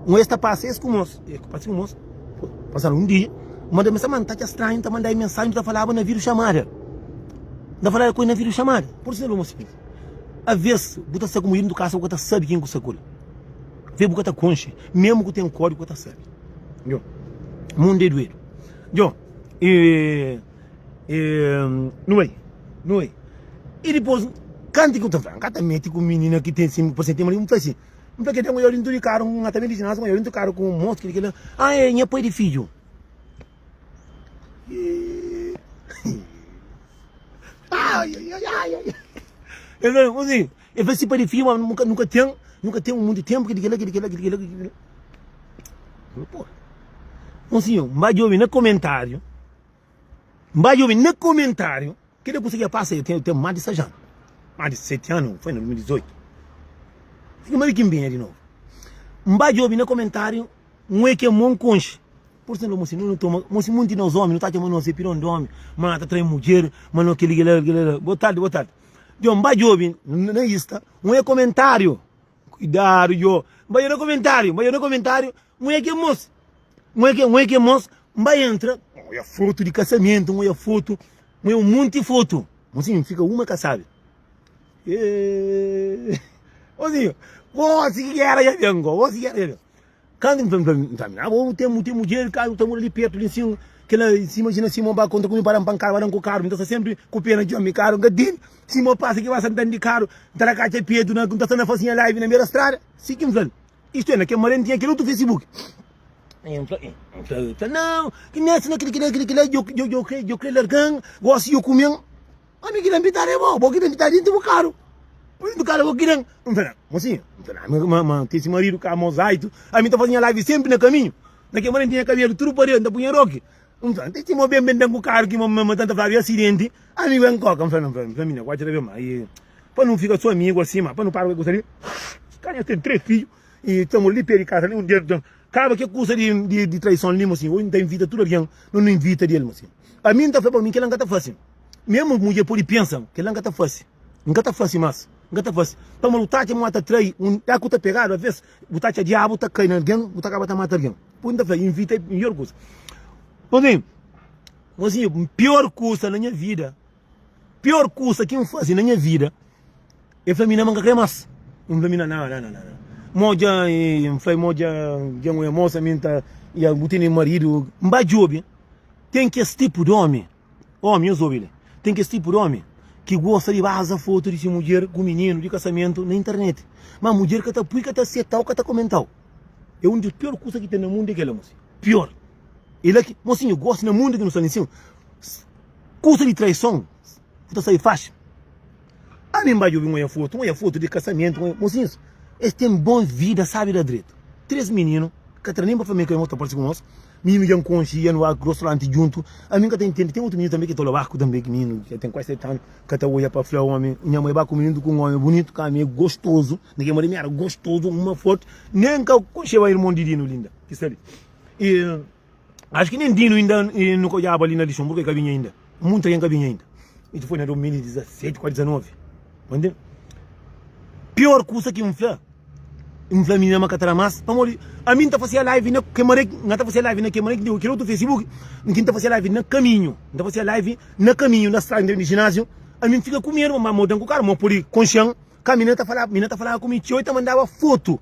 un es ta pasa es ku mos, es pasa ku mos, pasadu un dia, N manda mensajen, ma N ta atxa stranhu, N ta manda-i mensajen, N ta falaba na vídeo xamada. N ta falaba ku el na vídeo xamada. Pur isu, mos, Aves bu ta sta ku mudjer dentu kasa bu ka ta sabi ken ku sta ku el. Aves bu ka ta konxe, mesmu ku ten kódigu bu ka ta sabi. Djo, mundu é duedu. Djo, e, e, nu bai, nu bai. I dipôs, kantu ki bu ta fla, N ka ta mete ku minina ki ten si, parse ten maridu, N fla si, N fla ke ten odjau dentu di karu, N ka ta mete si, N odjau dentu di karu ku un mosu, kila, kila. Ah, é nha pai di fidju. Ele fala assim, ele fala assim para de filho, mas nunca, nunca tem, nunca tem muito tempo que de que de que de que de que Pô. Mocinho, vai de ouvir no comentário. Vai de ouvir no comentário. Que ele conseguia passar, eu tenho, eu tenho mais de 6 anos. Mais de 7 anos, foi em 2018. Fica mais que bem de novo. Vai de ouvir no comentário, um é que é mão conche. Pur izenplu, mo si nu toma, mo si munti nos omi, nu ta atxa ma nos é piron di omi, ma ta trai mudjer, ma no keli, kela, kela. Bo tardi, bo tardi. Djo, N ba djobi na ista, un é komentariu. Kuidadu, djo. N ba djobi na komentariu, N ba djobi na komentariu, un é ke mos. Un é ke, un é ke mos. N ba entra, N oia fotu di kasamentu, N oia fotu, N oia un monti fotu. Mosinhu, N fika uma ka sabi. Eeeee. Mosinhu, gosi ki gera dja ben, gosi ki gera dja ben. Kantu N fla, N fla, Abo bu ten, bu ten mudjer, karu ta mora li pertu li nsin, kila, si imajina si mo ba kontra ku mi pa dan pankada, ba dan ku karu, mi ta sta senpri ku pena dja mi karu, N ka tene, si mo pasa ki ba santan di karu, N ta da katxa petu na, N ta sta na fasi nha live na mera strada, si ki N fla-l, istu é, na kel mare N tinha kel otu facebook, N fla, N fla, N fla, nau, ki nesi na kila, kila, kila, kila, djo, djo, djo kre, djo kre largan, gosi djo kumen. Ami ki ben pitadu é bo, bo ki ben pitadu dintu bu karu. Dintu karu bo ki ben. N fla, mosinhu, N fla, ma, ma, ma, ti si maridu ka mozaitu. Ami ta fazi nha live sempri na kaminhu. Na ke manera N tinha kabelu tudu pa riba, N ta punha roki. N fla, ti si mo ben ben dan ku karu ki ma, ma, ma tanta fla di asidenti. Ami ben koka. N fla, N fla, N fla, mina, kuatxa ta ben ma. I, pa nu fika so amigu asi, ma pa nu para ku e kusa li. Ka nhos ten 3 fidju i ta mora li pe di kasa li un dia kaba ke kusa di, di, di traison li, mosinhu. Oji N ta invita tudu algen, no nu invita di el, mosinhu. Ami N ta fla pa mi kila N ka ta fasi. Mesmu mudjer pode pensa, kel-la N ka ta fase, N ka ta fase más, N ka ta fase. Pamodi bu ta atxa ma ta trai un ya ku ta pegadu, aves bu ta atxa diabu ta kai na algen, bu ta kaba ta mata algen. Pur isu N ta fla, invita é midjor kusa. Mozinhu, mozinhu, pior kusa na nha vida, pior kusa ki N fase na nha vida, el fla mi na ma N ka kre más. N fla mi na, na, na, na, na. Mo dja, N fla mo dja, dja N oia mosa, mi N ta, ya bu tene maridu, N ba djobe, ten kes tipu di omi. Omi, nhos obi li. Ten kes tipu di omi ki gosta di baza fotu di si mudjer ku mininu di kasamentu na internet. Ma mudjer ka ta pui, ka ta setau, ka ta komentau. É un di pior kusa ki ten na mundu é kela, mosinhu. Pior. É la ki, mosinhu, gosi na mundu ki nu sta li nsin, kusa di traison bu ta sabe faxi. Ami N ba djobi, N oia fotu, N oia fotu di kasamentu, N oia, mosinhus, es ten bon vida, sabi da dretu. 3 mininu, ka tra nen pa fla ma e ka é mos ta parse ku nos. Mininu dja N konxe, dja nu ba rostoranti djuntu. Ami N ka ta intende. Ten otu mininu tanbe ki ta ola barku tanbe, ki mininu dja ten kuasi 7 anu, ka ta odja pa fla omi. Nha mai ba ku mininu ku un omi bunitu, ka ami é gostozu. Na kel modi mi era gostozu, uma forti. Nen N ka konxeba irmon di Dinu linda ki sta li. I axu ki nen Dinu inda nu ka odjaba li na Lixonburgu, e ka binha inda. Munta algen ka binha inda. Itu foi na 2017, kuasi 19. Entende? Pior kusa ki N fla, N fla minina ma ka ta da mas, pamodi ami N ta fasia live na ke mare, N ta fasia live na ke mare, kel otu Facebook, N ki N ta fasia live na kaminhu, N ta fasia live na kaminhu, na strada, di ginasiu, ami N fika ku medu, ma mo dan ku kara, mo pudi konxen, ka minina ta falaba, minina ta falaba ku mi txeu, e ta mandaba fotu,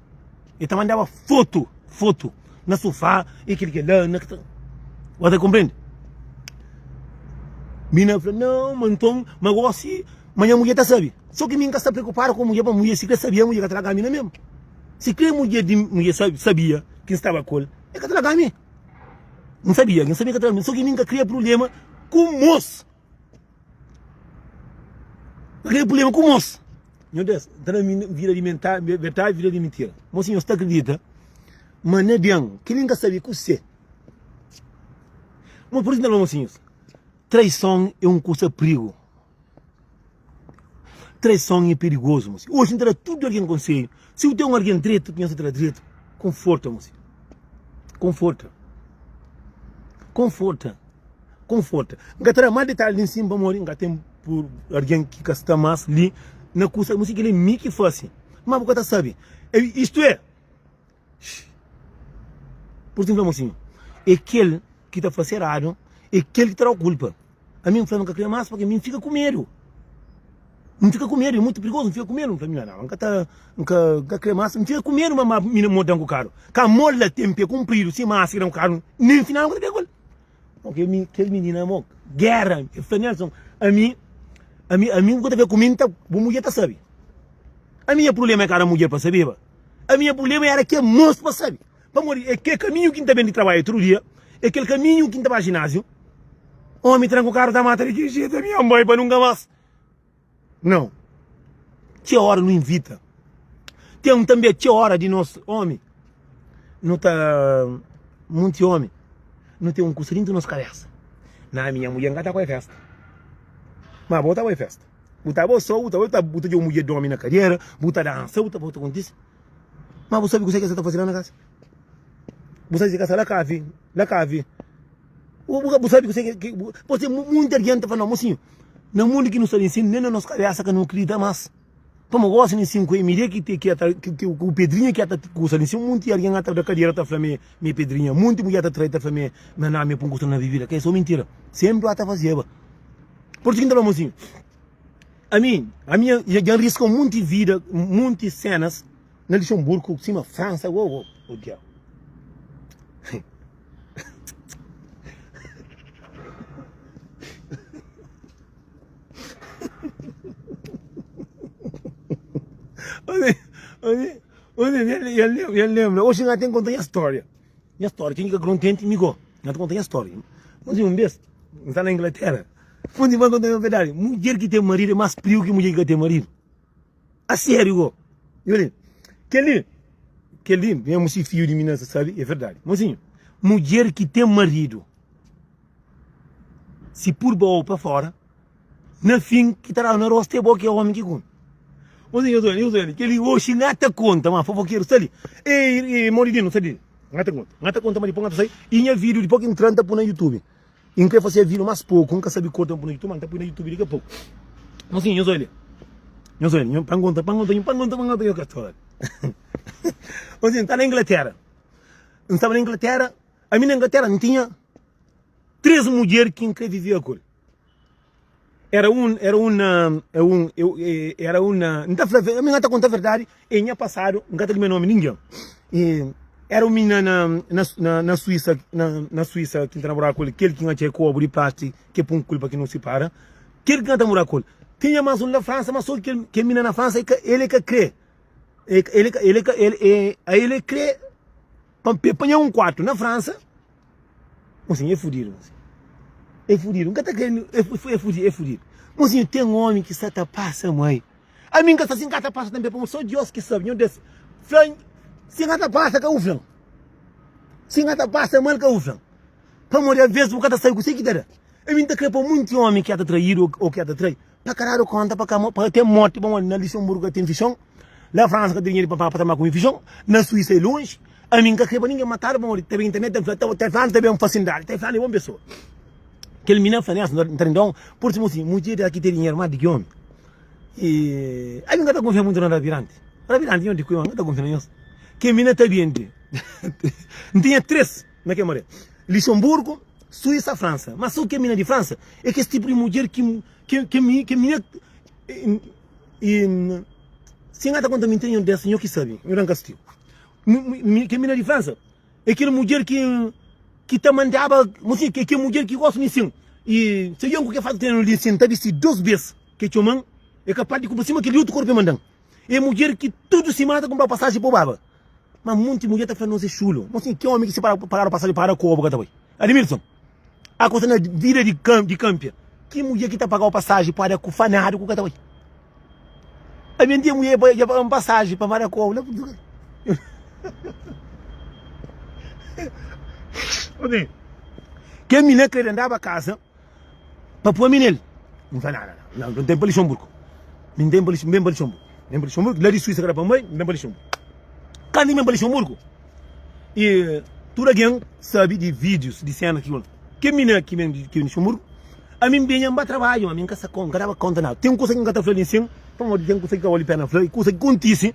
e ta mandaba fotu, fotu, na sufá, e kel kel la, na Bo ta konprende? Minina fla, nau, ma nton, ma gosi, Ma nha mudjer ta sabe. So ki mi N ka sta preokupadu ku mudjer, pamodi mudjer si kre sabia, mudjer ka ta larga mi na memu. Si kre mudjer di mudjer sabia ki N staba ku el, el ka ta larga mi. N sabia, N sabia ka ta larga mi. So ki mi N ka kria prublema ku mos. N ka kria prublema ku mos. Nho Deus, N ta da mi vida di verdadi, vida di mintira. Mosinhu, nhos ta akredita ma na ben, kel-li N ka sabe kuse. Mo pur isu N ta fla mosinhus, traison é un kusa prigu. Traison é perigozu, mosi. Oji N ta da tudu algen konsedju. Si bu ten un algen dretu ki nhos ta tra dretu, konforta, mosi. Konforta. Konforta. Konforta. N ka ta da más detalhi li nsin pamodi N ka ten pur algen ki ka sta más li na kusa. Mosi, kel-li é mi ki fase. Má bu ka ta sabe. Istu é. Pur isu N fla mosinhu, é kel ki ta fase eradu, é kel ki ta da-u kulpa. Ami N fla, N ka kre más, pabia mi N fika ku medu. N fika ku medu, é mutu prigozu, N fika ku medu. N fla, mi nau, N ka ta, N ka, N ka kre más. N fika ku medu ma mi na mo da-m ku karu. Ka mo la ten pe kunpridu, si máscara da-m ku karu, nen final N ka ta pega ku el. Kel, kel minina mo, géra. El fla, Nelson, ami, ami, ami bu ka ta fika ku mi, N ta, bu mudjer ta sabe. Ami nha prubléma é ka da mudjer pa sabeba. Ami nha prubléma éra kel mos pa sabe. Pamodi é kel kaminhu ki N ta ben di trabadju tudu dia, é kel kaminhu ki N ta ba jináziu. Omi tranka karu ta mata di ki jetu minha mãe pa nunka más. Não. Txeu ora nu invita. Tem tanbe txeu ora di nos omi nu ta munti omi nu ten un kusa dintu nos kabesa. Na minha mudjer N ka ta koi festa. Ma bo ta bai festa. Bu ta bo so, bu ta bai, bu ta djobe mudjer dormi na kadera, bu ta dansa, bu ta bu ta kontise. Ma bu sabe kuse ki es ta fase la na kasa? Bu sabe si kasa la kafi, la kafi. Bu sabe kuse ki bu munti algen ta fla no, mosinhu, na mundu ki nu sta li nsin, nen na nos kabesa ka nu kridita mas. Pamo gosi li nsin ku Emilia ki ki ta ki ku Pedrinha ki ta kusa li nsin, munti algen ta da kadera ta fla me me Pedrinha, munti mudjer ta trai ta fla me me na me pun kusa na bibida, ka é so mintira. Sempri ata fazeba. Por isso ki N ta fla mosinhu, ami, ami dja N riska munti vida, munti senas na Luxemburgo, sima Fransa, wo wo, o diabu. Nha lembra, oxi nha ten konta nha storia. Nha storia, kenha ki ka kontenti, mi go. Nha ta konta nha storia. Mas un bes, N sta na Inglatera, Fonte ma konta nha verdadi, mudjer ki ten maridu é mas prigu ki mudjer ki ka ten maridu. A sériu go. Nhô Kel-li, kel-li, mesmu si fiju di mi na sabe, é verdadi. Mozinhu, mudjer ki ten maridu, si pur ba-u pa fora, na fin ki ta dadu na rostu é bo ki é omi ki kume. Mozinhu, nhos obi, nhos obi, kel-li oxi N ka ta konta, ma fofokeru sta li. Ei, irmon Didinu sta li. N ka ta konta, N ka ta konta ma dipôs N ka ta sai. I nha vídiu dipôs ki N tra N ta pui na YouTube. I N kre fase vídiu más poku, N ka sabe korta N pui na YouTube, ma N ta pui na YouTube diki a poku. Mozinhu, nhos obi li. Nhos obi li, pa N konta, pa N konta, pa N konta, pa N konta nhos ka sta obi. Mozinhu, N ta na Inglatera. N staba na Inglatera, ami na Inglatera N tinha 3 mudjer ki N kre viveba ku el. Era un, era un na, é un, eu, era un na, N ta fla, ami N ka ta konta verdadi, é nha pasadu, N ka ta limia nomi ningen. E era un minina na, na, na, na Suísa, na, na Suísa ki N ta namoraba ku el, kel ki N atxa é kobu di plástiku ki é pa un kulpa ki nu sipara, kel ki N ta mora ku el. Tinha más un na Fransa, ma so kel, kel minina na Fransa, el ka, el é ka kre, el, el, el, el, el, el é kre pa, pa panha un kuartu na Fransa. Mosinhu, é fudidu, mosinhu. É fudidu, N ka ta kre, é fudidu, é fudidu. Mosinhu, ten omi ki sa ta pasa mai. Ami N ka sa si N ka ta pasa tanbe, pamodi so Dios ki sabe. Nhu Deus fla-m, si N ka ta pasa, ka bu fla-m. Si N ka ta pasa mal, ka bu fla-m. Pamodi aves bu ka ta sabe kuse ki ta da. Ami N ta kre pa munti omi ki ta traidu o ki ta trai, pa ka dadu konta, pa ka pa ten morti, pamodi na Luxemburgo ka ten fixon, na Fransa ka ten dinheru pa pa toma kume fixon, na Suísa é lonji. Ami N ka kreba ningen matadu pamodi ta ben internet ta fla ta fla ta ben fasindadi ta fla é bon pesoa. Kel mina fla nes N ta rinda un pur si mosi mudjer dja ki ten dinheru mas di ki omi. E ami N ka ta kunfia muntu na rabiranti. Rabiranti nhos di kui ma N ka ta kunfia na nhos. Kel mina ta bende. N tinha 3 na kel maré. Lixonburgu, Suísa, Fransa. Ma so kel mina di Fransa é kes tipu di mudjer ki ki ki mi ki mina e si N ka ta konta mintira nhos des nhos ki sabe nhos da-m kastigu. Kel mina di Fransa é kel mudjer ki ki ta mandaba mo si ke kel mudjer ki gosta di nsin i se yon ku ke faz trenu di nsin ta bisti dos bes ke txoman é kapaz di kunpra sima kel otu korpu e mandan é mudjer ki tudu simana ta kunpraba pasaji pa baba ma munti mudjer ta fla nos é xulu mo si ke omi ki si pagadu pasaji pa da kobu ka ta bai Admilson a ku sta na vida di di kanpia ki mudjer ki ta pagau pasaji pa da ku fanadu ku ka ta bai. Ami N ten mulher pa dja paga-m pasaji pa manda kobu la Purtugal. Obi, kel mina kre andaba kaza pa pua mi nel. N fla, Nau, nau, nau, N ten pa Lixonburgu. Mi N ben pa N ben pa Lixonburgu. N ben pa Lixonburgu, la di Suísa ka da pa N bai, N ben pa Lixonburgu. Kantu N ben pa Lixonburgu, i tudu algen sabe di vídius, di sénas ki Kel mina ki ben di Lixonburgu, ami N ben N ba trabadju, ma mi N ka sa N ka daba konta nada. Ten kusa ki N ka ta fla li nsin, pamodi ten kusa ki ka bali pena fla, i kusa ki kontise,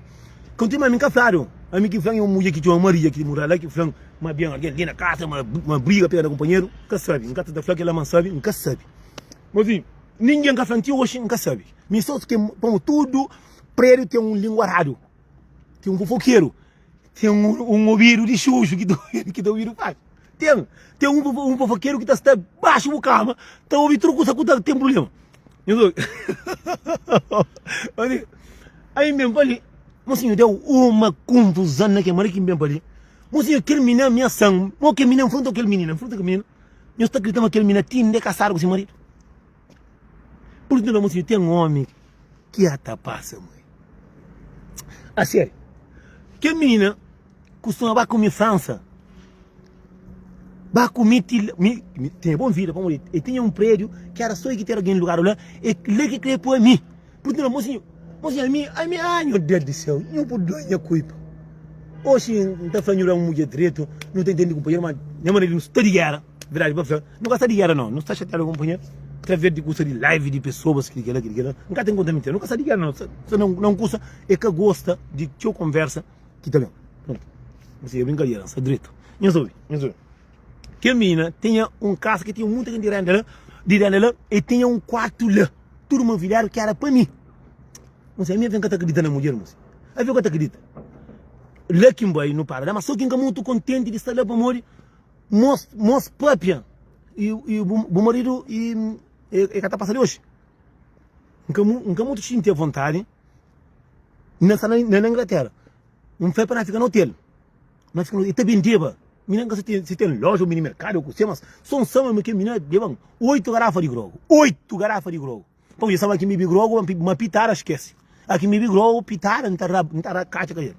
kontise ma mi N ka fladu. Ami ki fla-m é un mudjer ki txoma Maria ki mora la ki fla-m ma ben algen li na kasa, ma briga pega na kunpanheru. N ka sabe, N ka ta fla kel-la ma N sabe, N ka sabe. Mozinhu, ningen ka fla-m ti oxi, N ka sabe. Mi so ki pamodi tudu prédiu ten un linguaradu, ten un fofokeru, ten un obidu di xuxu ki ta obidu faxi. Ten, ten un fofokeru ki ta sta baxu bu kama ta obi tudu kusa ku ta ten prubléma. Aí N ben pa li, mosinhu deu uma konfuzan na kel manera ki N ben pa li. Mosinhu, kel minina amiasan, mo kel minina nfronta kel minina, nfronta kel minina. Nhos ta kridita ma kel minina ti inda é kasadu ku se maridu? Pur isu, nhos fla, Ten ómi ki ata pasa mai. Asériu, kel minina kustuma ba kume Fransa, ba kume ti mi tinha bon vida, pamodi el tinha un prédiu ki éra sô el ki ta era algen lugadu la, é la ki el krê poi mi. Pur isu, nhos fla, Mosinhu, mosinhu, ami, ami, ah, nho Deus di séu, nho purdua nha kulpa. Oxi N ta fla nhu da un mudjer dretu, nu ta intende kunpanheru, ma nha manera di nu sta di géra, verdadi pa fla, nu ka sta di géra nau, nu sta xatiadu ku kunpanheru através di kusa di live di pesoas ki di kela ki di kela, N ka ten konta mintira, nu ka sta di géra nau, sta na un kusa e ka gosta di txeu konversa ki ta ben. Prontu, N siga brinkadera, N sta dretu. Nhos obi, nhos obi, kel minina tinha un kasa ki tinha munta ken di renda la, di renda la, e tinha un kuartu la, tudu mobiliadu ki era pa mi. Mosi, ami N ka ta kridita na mudjer, mosi. Ami ka ta kridita. La ki N bai, nu para la, ma so ki N ka mutu kontenti di sta la pamodi mos, mos papia i, i bu, bu maridu i, e, e ka ta pasa di oxi. N ka, N ka mutu xinti avontadi na sta na, na Inglatera. N fla pa na fika na otel. Na fika na, e ta bendeba. Mi na ka sa si ten loja ou mini merkadu ou kuse, mas so N sa ma kel mina leba-m 8 garafa di grogu. 8 garafa di grogu. Pabia sama ki mi bi grogu ma pitara skese. Aki mi bi grogu pitara nta ra nta ra katxa ka el.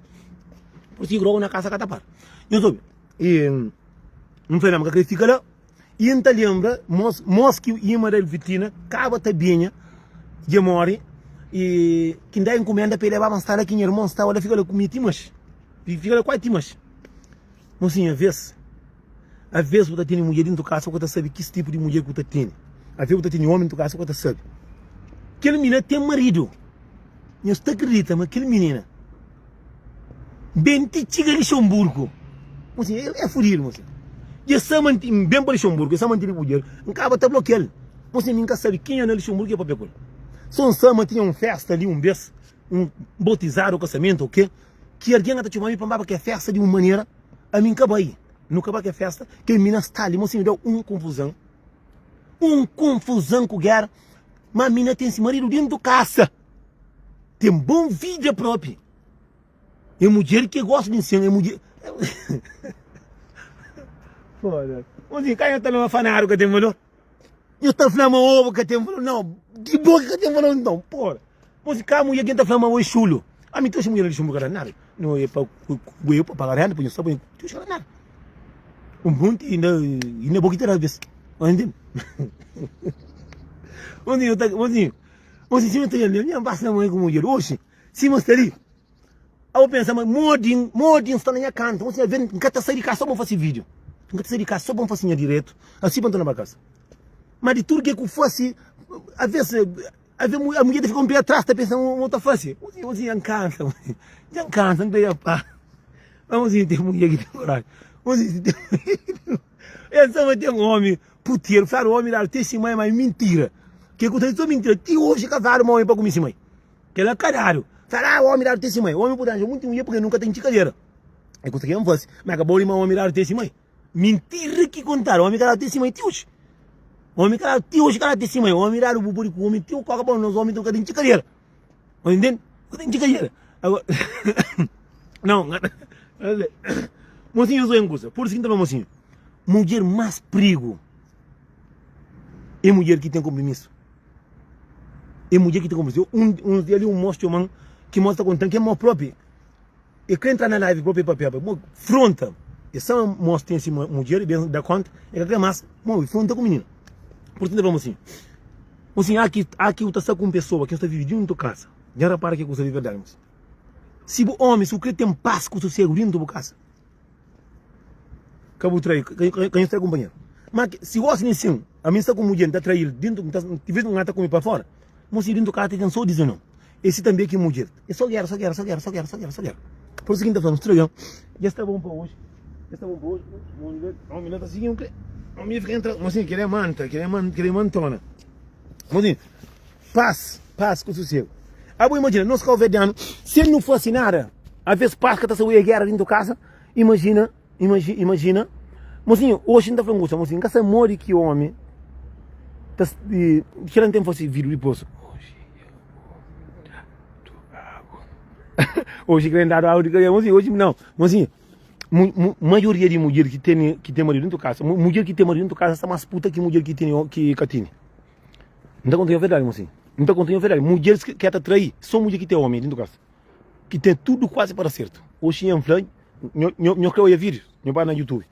Por si grogu na kasa ka ta para. Nhos obi e N fla ma ka kre fika la e N ta lembra mos mos ki ima da Elvitina kaba ta binha dje more e ki N da enkumenda pa e lebaba N sta la ki nha irmon staba la fika la ku mi ti manxi fika la kuazi ti manxi. Mosinhu aves Aves bu ta tene mudjer dintu kasa bu ka ta sabe kis tipu di mudjer ki bu ta tene. Aves bu ta tene omi dintu kasa bu ka ta sabe. Kel minina ten maridu. Nhos ta kridita ma kel minina ben ti txiga Lixonburgu. Mosinhu é fudidu mosinhu. Dja sa ma N ben pa Lixonburgu, e sa ma N tene mudjer, N kaba ta blokia-l. Mosinhu mi N ka sabe kenha na Lixonburgu ki e papia ku el. So N sa ma tinha un festa li un bes, un botizadu, kasamentu o ke, ki algen a ta txoma mi pa N ba pa kel festa di un manera, ami N ka bai. Nu ka ba kel festa, kel mina sta li, mosinhu da un konfuzan, un konfuzan ku gera, ma mina ten si maridu dentu kasa, ten bon vida propi, e mudjer ki gosta di nsin, e mudjer Foda-se. Mosinhu, ka nha ta leba fanadu ka ten valor? Nhos ta fla ma obu ka ten valor? Nau, di bo ki ka ten valor nton, pora. Bo si ka mulher, ken ta fla ma bo é xulu? Ami toxi mulher di xumbu ka da nada. No é pa ku eu pa paga renda, pa nhos sabe, toxi ka da nada. Um monti inda inda bo ki ta da bes. Entende? Mozinho, ta, mozinho, mozinho, si ta ali, minha basta mãe com mulher. Oxi, si mo sta ali. Ao pensa, mas modi, modi sta na minha canto. Mozinho, vem, nunca ta sair de casa só pra fazer vídeo. Nunca ta sair de casa só pra fazer minha direto. Assim pra entrar na casa. Mas de tudo que eu faço, às vezes A mulher ta fika un pé atrás ta pensa ma ta fase. Mozinho, dja N kansa, mozinho. Dja N kansa, N ta ia pa. Ma mozinho ten mulher ki ten koraji. Mozinho ten mulher ki ten El sa ma ten omi puteru. Fladu omi dadu te si mai, ma é mintira. Ke ku ta di so mintira. Ti oji ka fladu ma omi pa kume si mai. Kela ka dadu. Fladu ah omi dadu te si mai. Omi pudi ranja munti mulher purke nunka ten txikadera. É kusa ki N fase. Ma ka bodi ma omi dadu te si mai. Mintira ki kontadu, omi ka dadu te si mai ti oji. Omi ka dadu ti oji ka dadu te si mai. Omi dadu bu pudi ku omi ti koka pa nos omi tu ka ten txikadera. Bo intende? Ka ten txikadera. Agora não, mocinho só é um kusa. Por isso ki N ta fla mocinho, mudjer mas prigu é mudjer ki ten kompromisu. É mudjer ki ten kompromisu. Um, uns dia ali um mos txoman ki mos ta kontan ki é mos propi. E kre entra na live propi papia pa mo fronta e sa mos ten si mudjer e ben da konta e ka kre mas mo fronta ku minina por sinta fla mo sin. Mosinhu, aki, aki bu ta sta ku un pesoa ki nhos ta vive djuntu kasa. Dja N rapara ki kusa di verdadi, mosinhu. Si bu omi, si bu kre ten pas ku susegu dintu bu kasa, ka bu trai, ka, ka, ka nhos trai kunpanheru. Ma si gosi nin sin, ami N sta ku mudjer, N ta trail dintu, N ta, tivez N ta kume pa fora, mosinhu, dintu kasa ta ten so dizunion. Esi tanbe ki mudjer. É so gera, so gera, so gera, so gera, so gera, so gera. Por isu ki N ta fla, N sta dja sta bon pa oji, dja sta bon pa oji. Omi la ta sigi, omi kre, omi fika entra, mosinhu, kel é manta, kel é manta, kel é mantona. Mosinhu, pas, pas ku susegu. Abo imajina, nos kauverdianu, sen nu fasi nada, aves pas ka ta sabe é gera dintu kasa, imajina. Imajina, imajina, mosinhu, oxi N ta fla un kusa, mosinhu, N ka sabe modi ki omi ta, kila N ten fase vídiu dipôs. Oxi eu vou dadu agu. Oxi kre N dadu agu di kabésa, mosinhu, oxi nau, mosinhu, maioria di mudjer ki tene, ki ten maridu dentu kasa, mudjer ki ten maridu dentu kasa sta más puta ki mudjer ki tene, ki ka tene. N ta konta nho verdadi, mosinhu, N ta konta nho verdadi, mudjeris ki ta trai, so mudjer ki ten omi dentu kasa. Ki ten tudu kuazi pa da sertu. Oxi nha N fla, nho, nho, nho kre oia vídius? Nho ba na YouTube.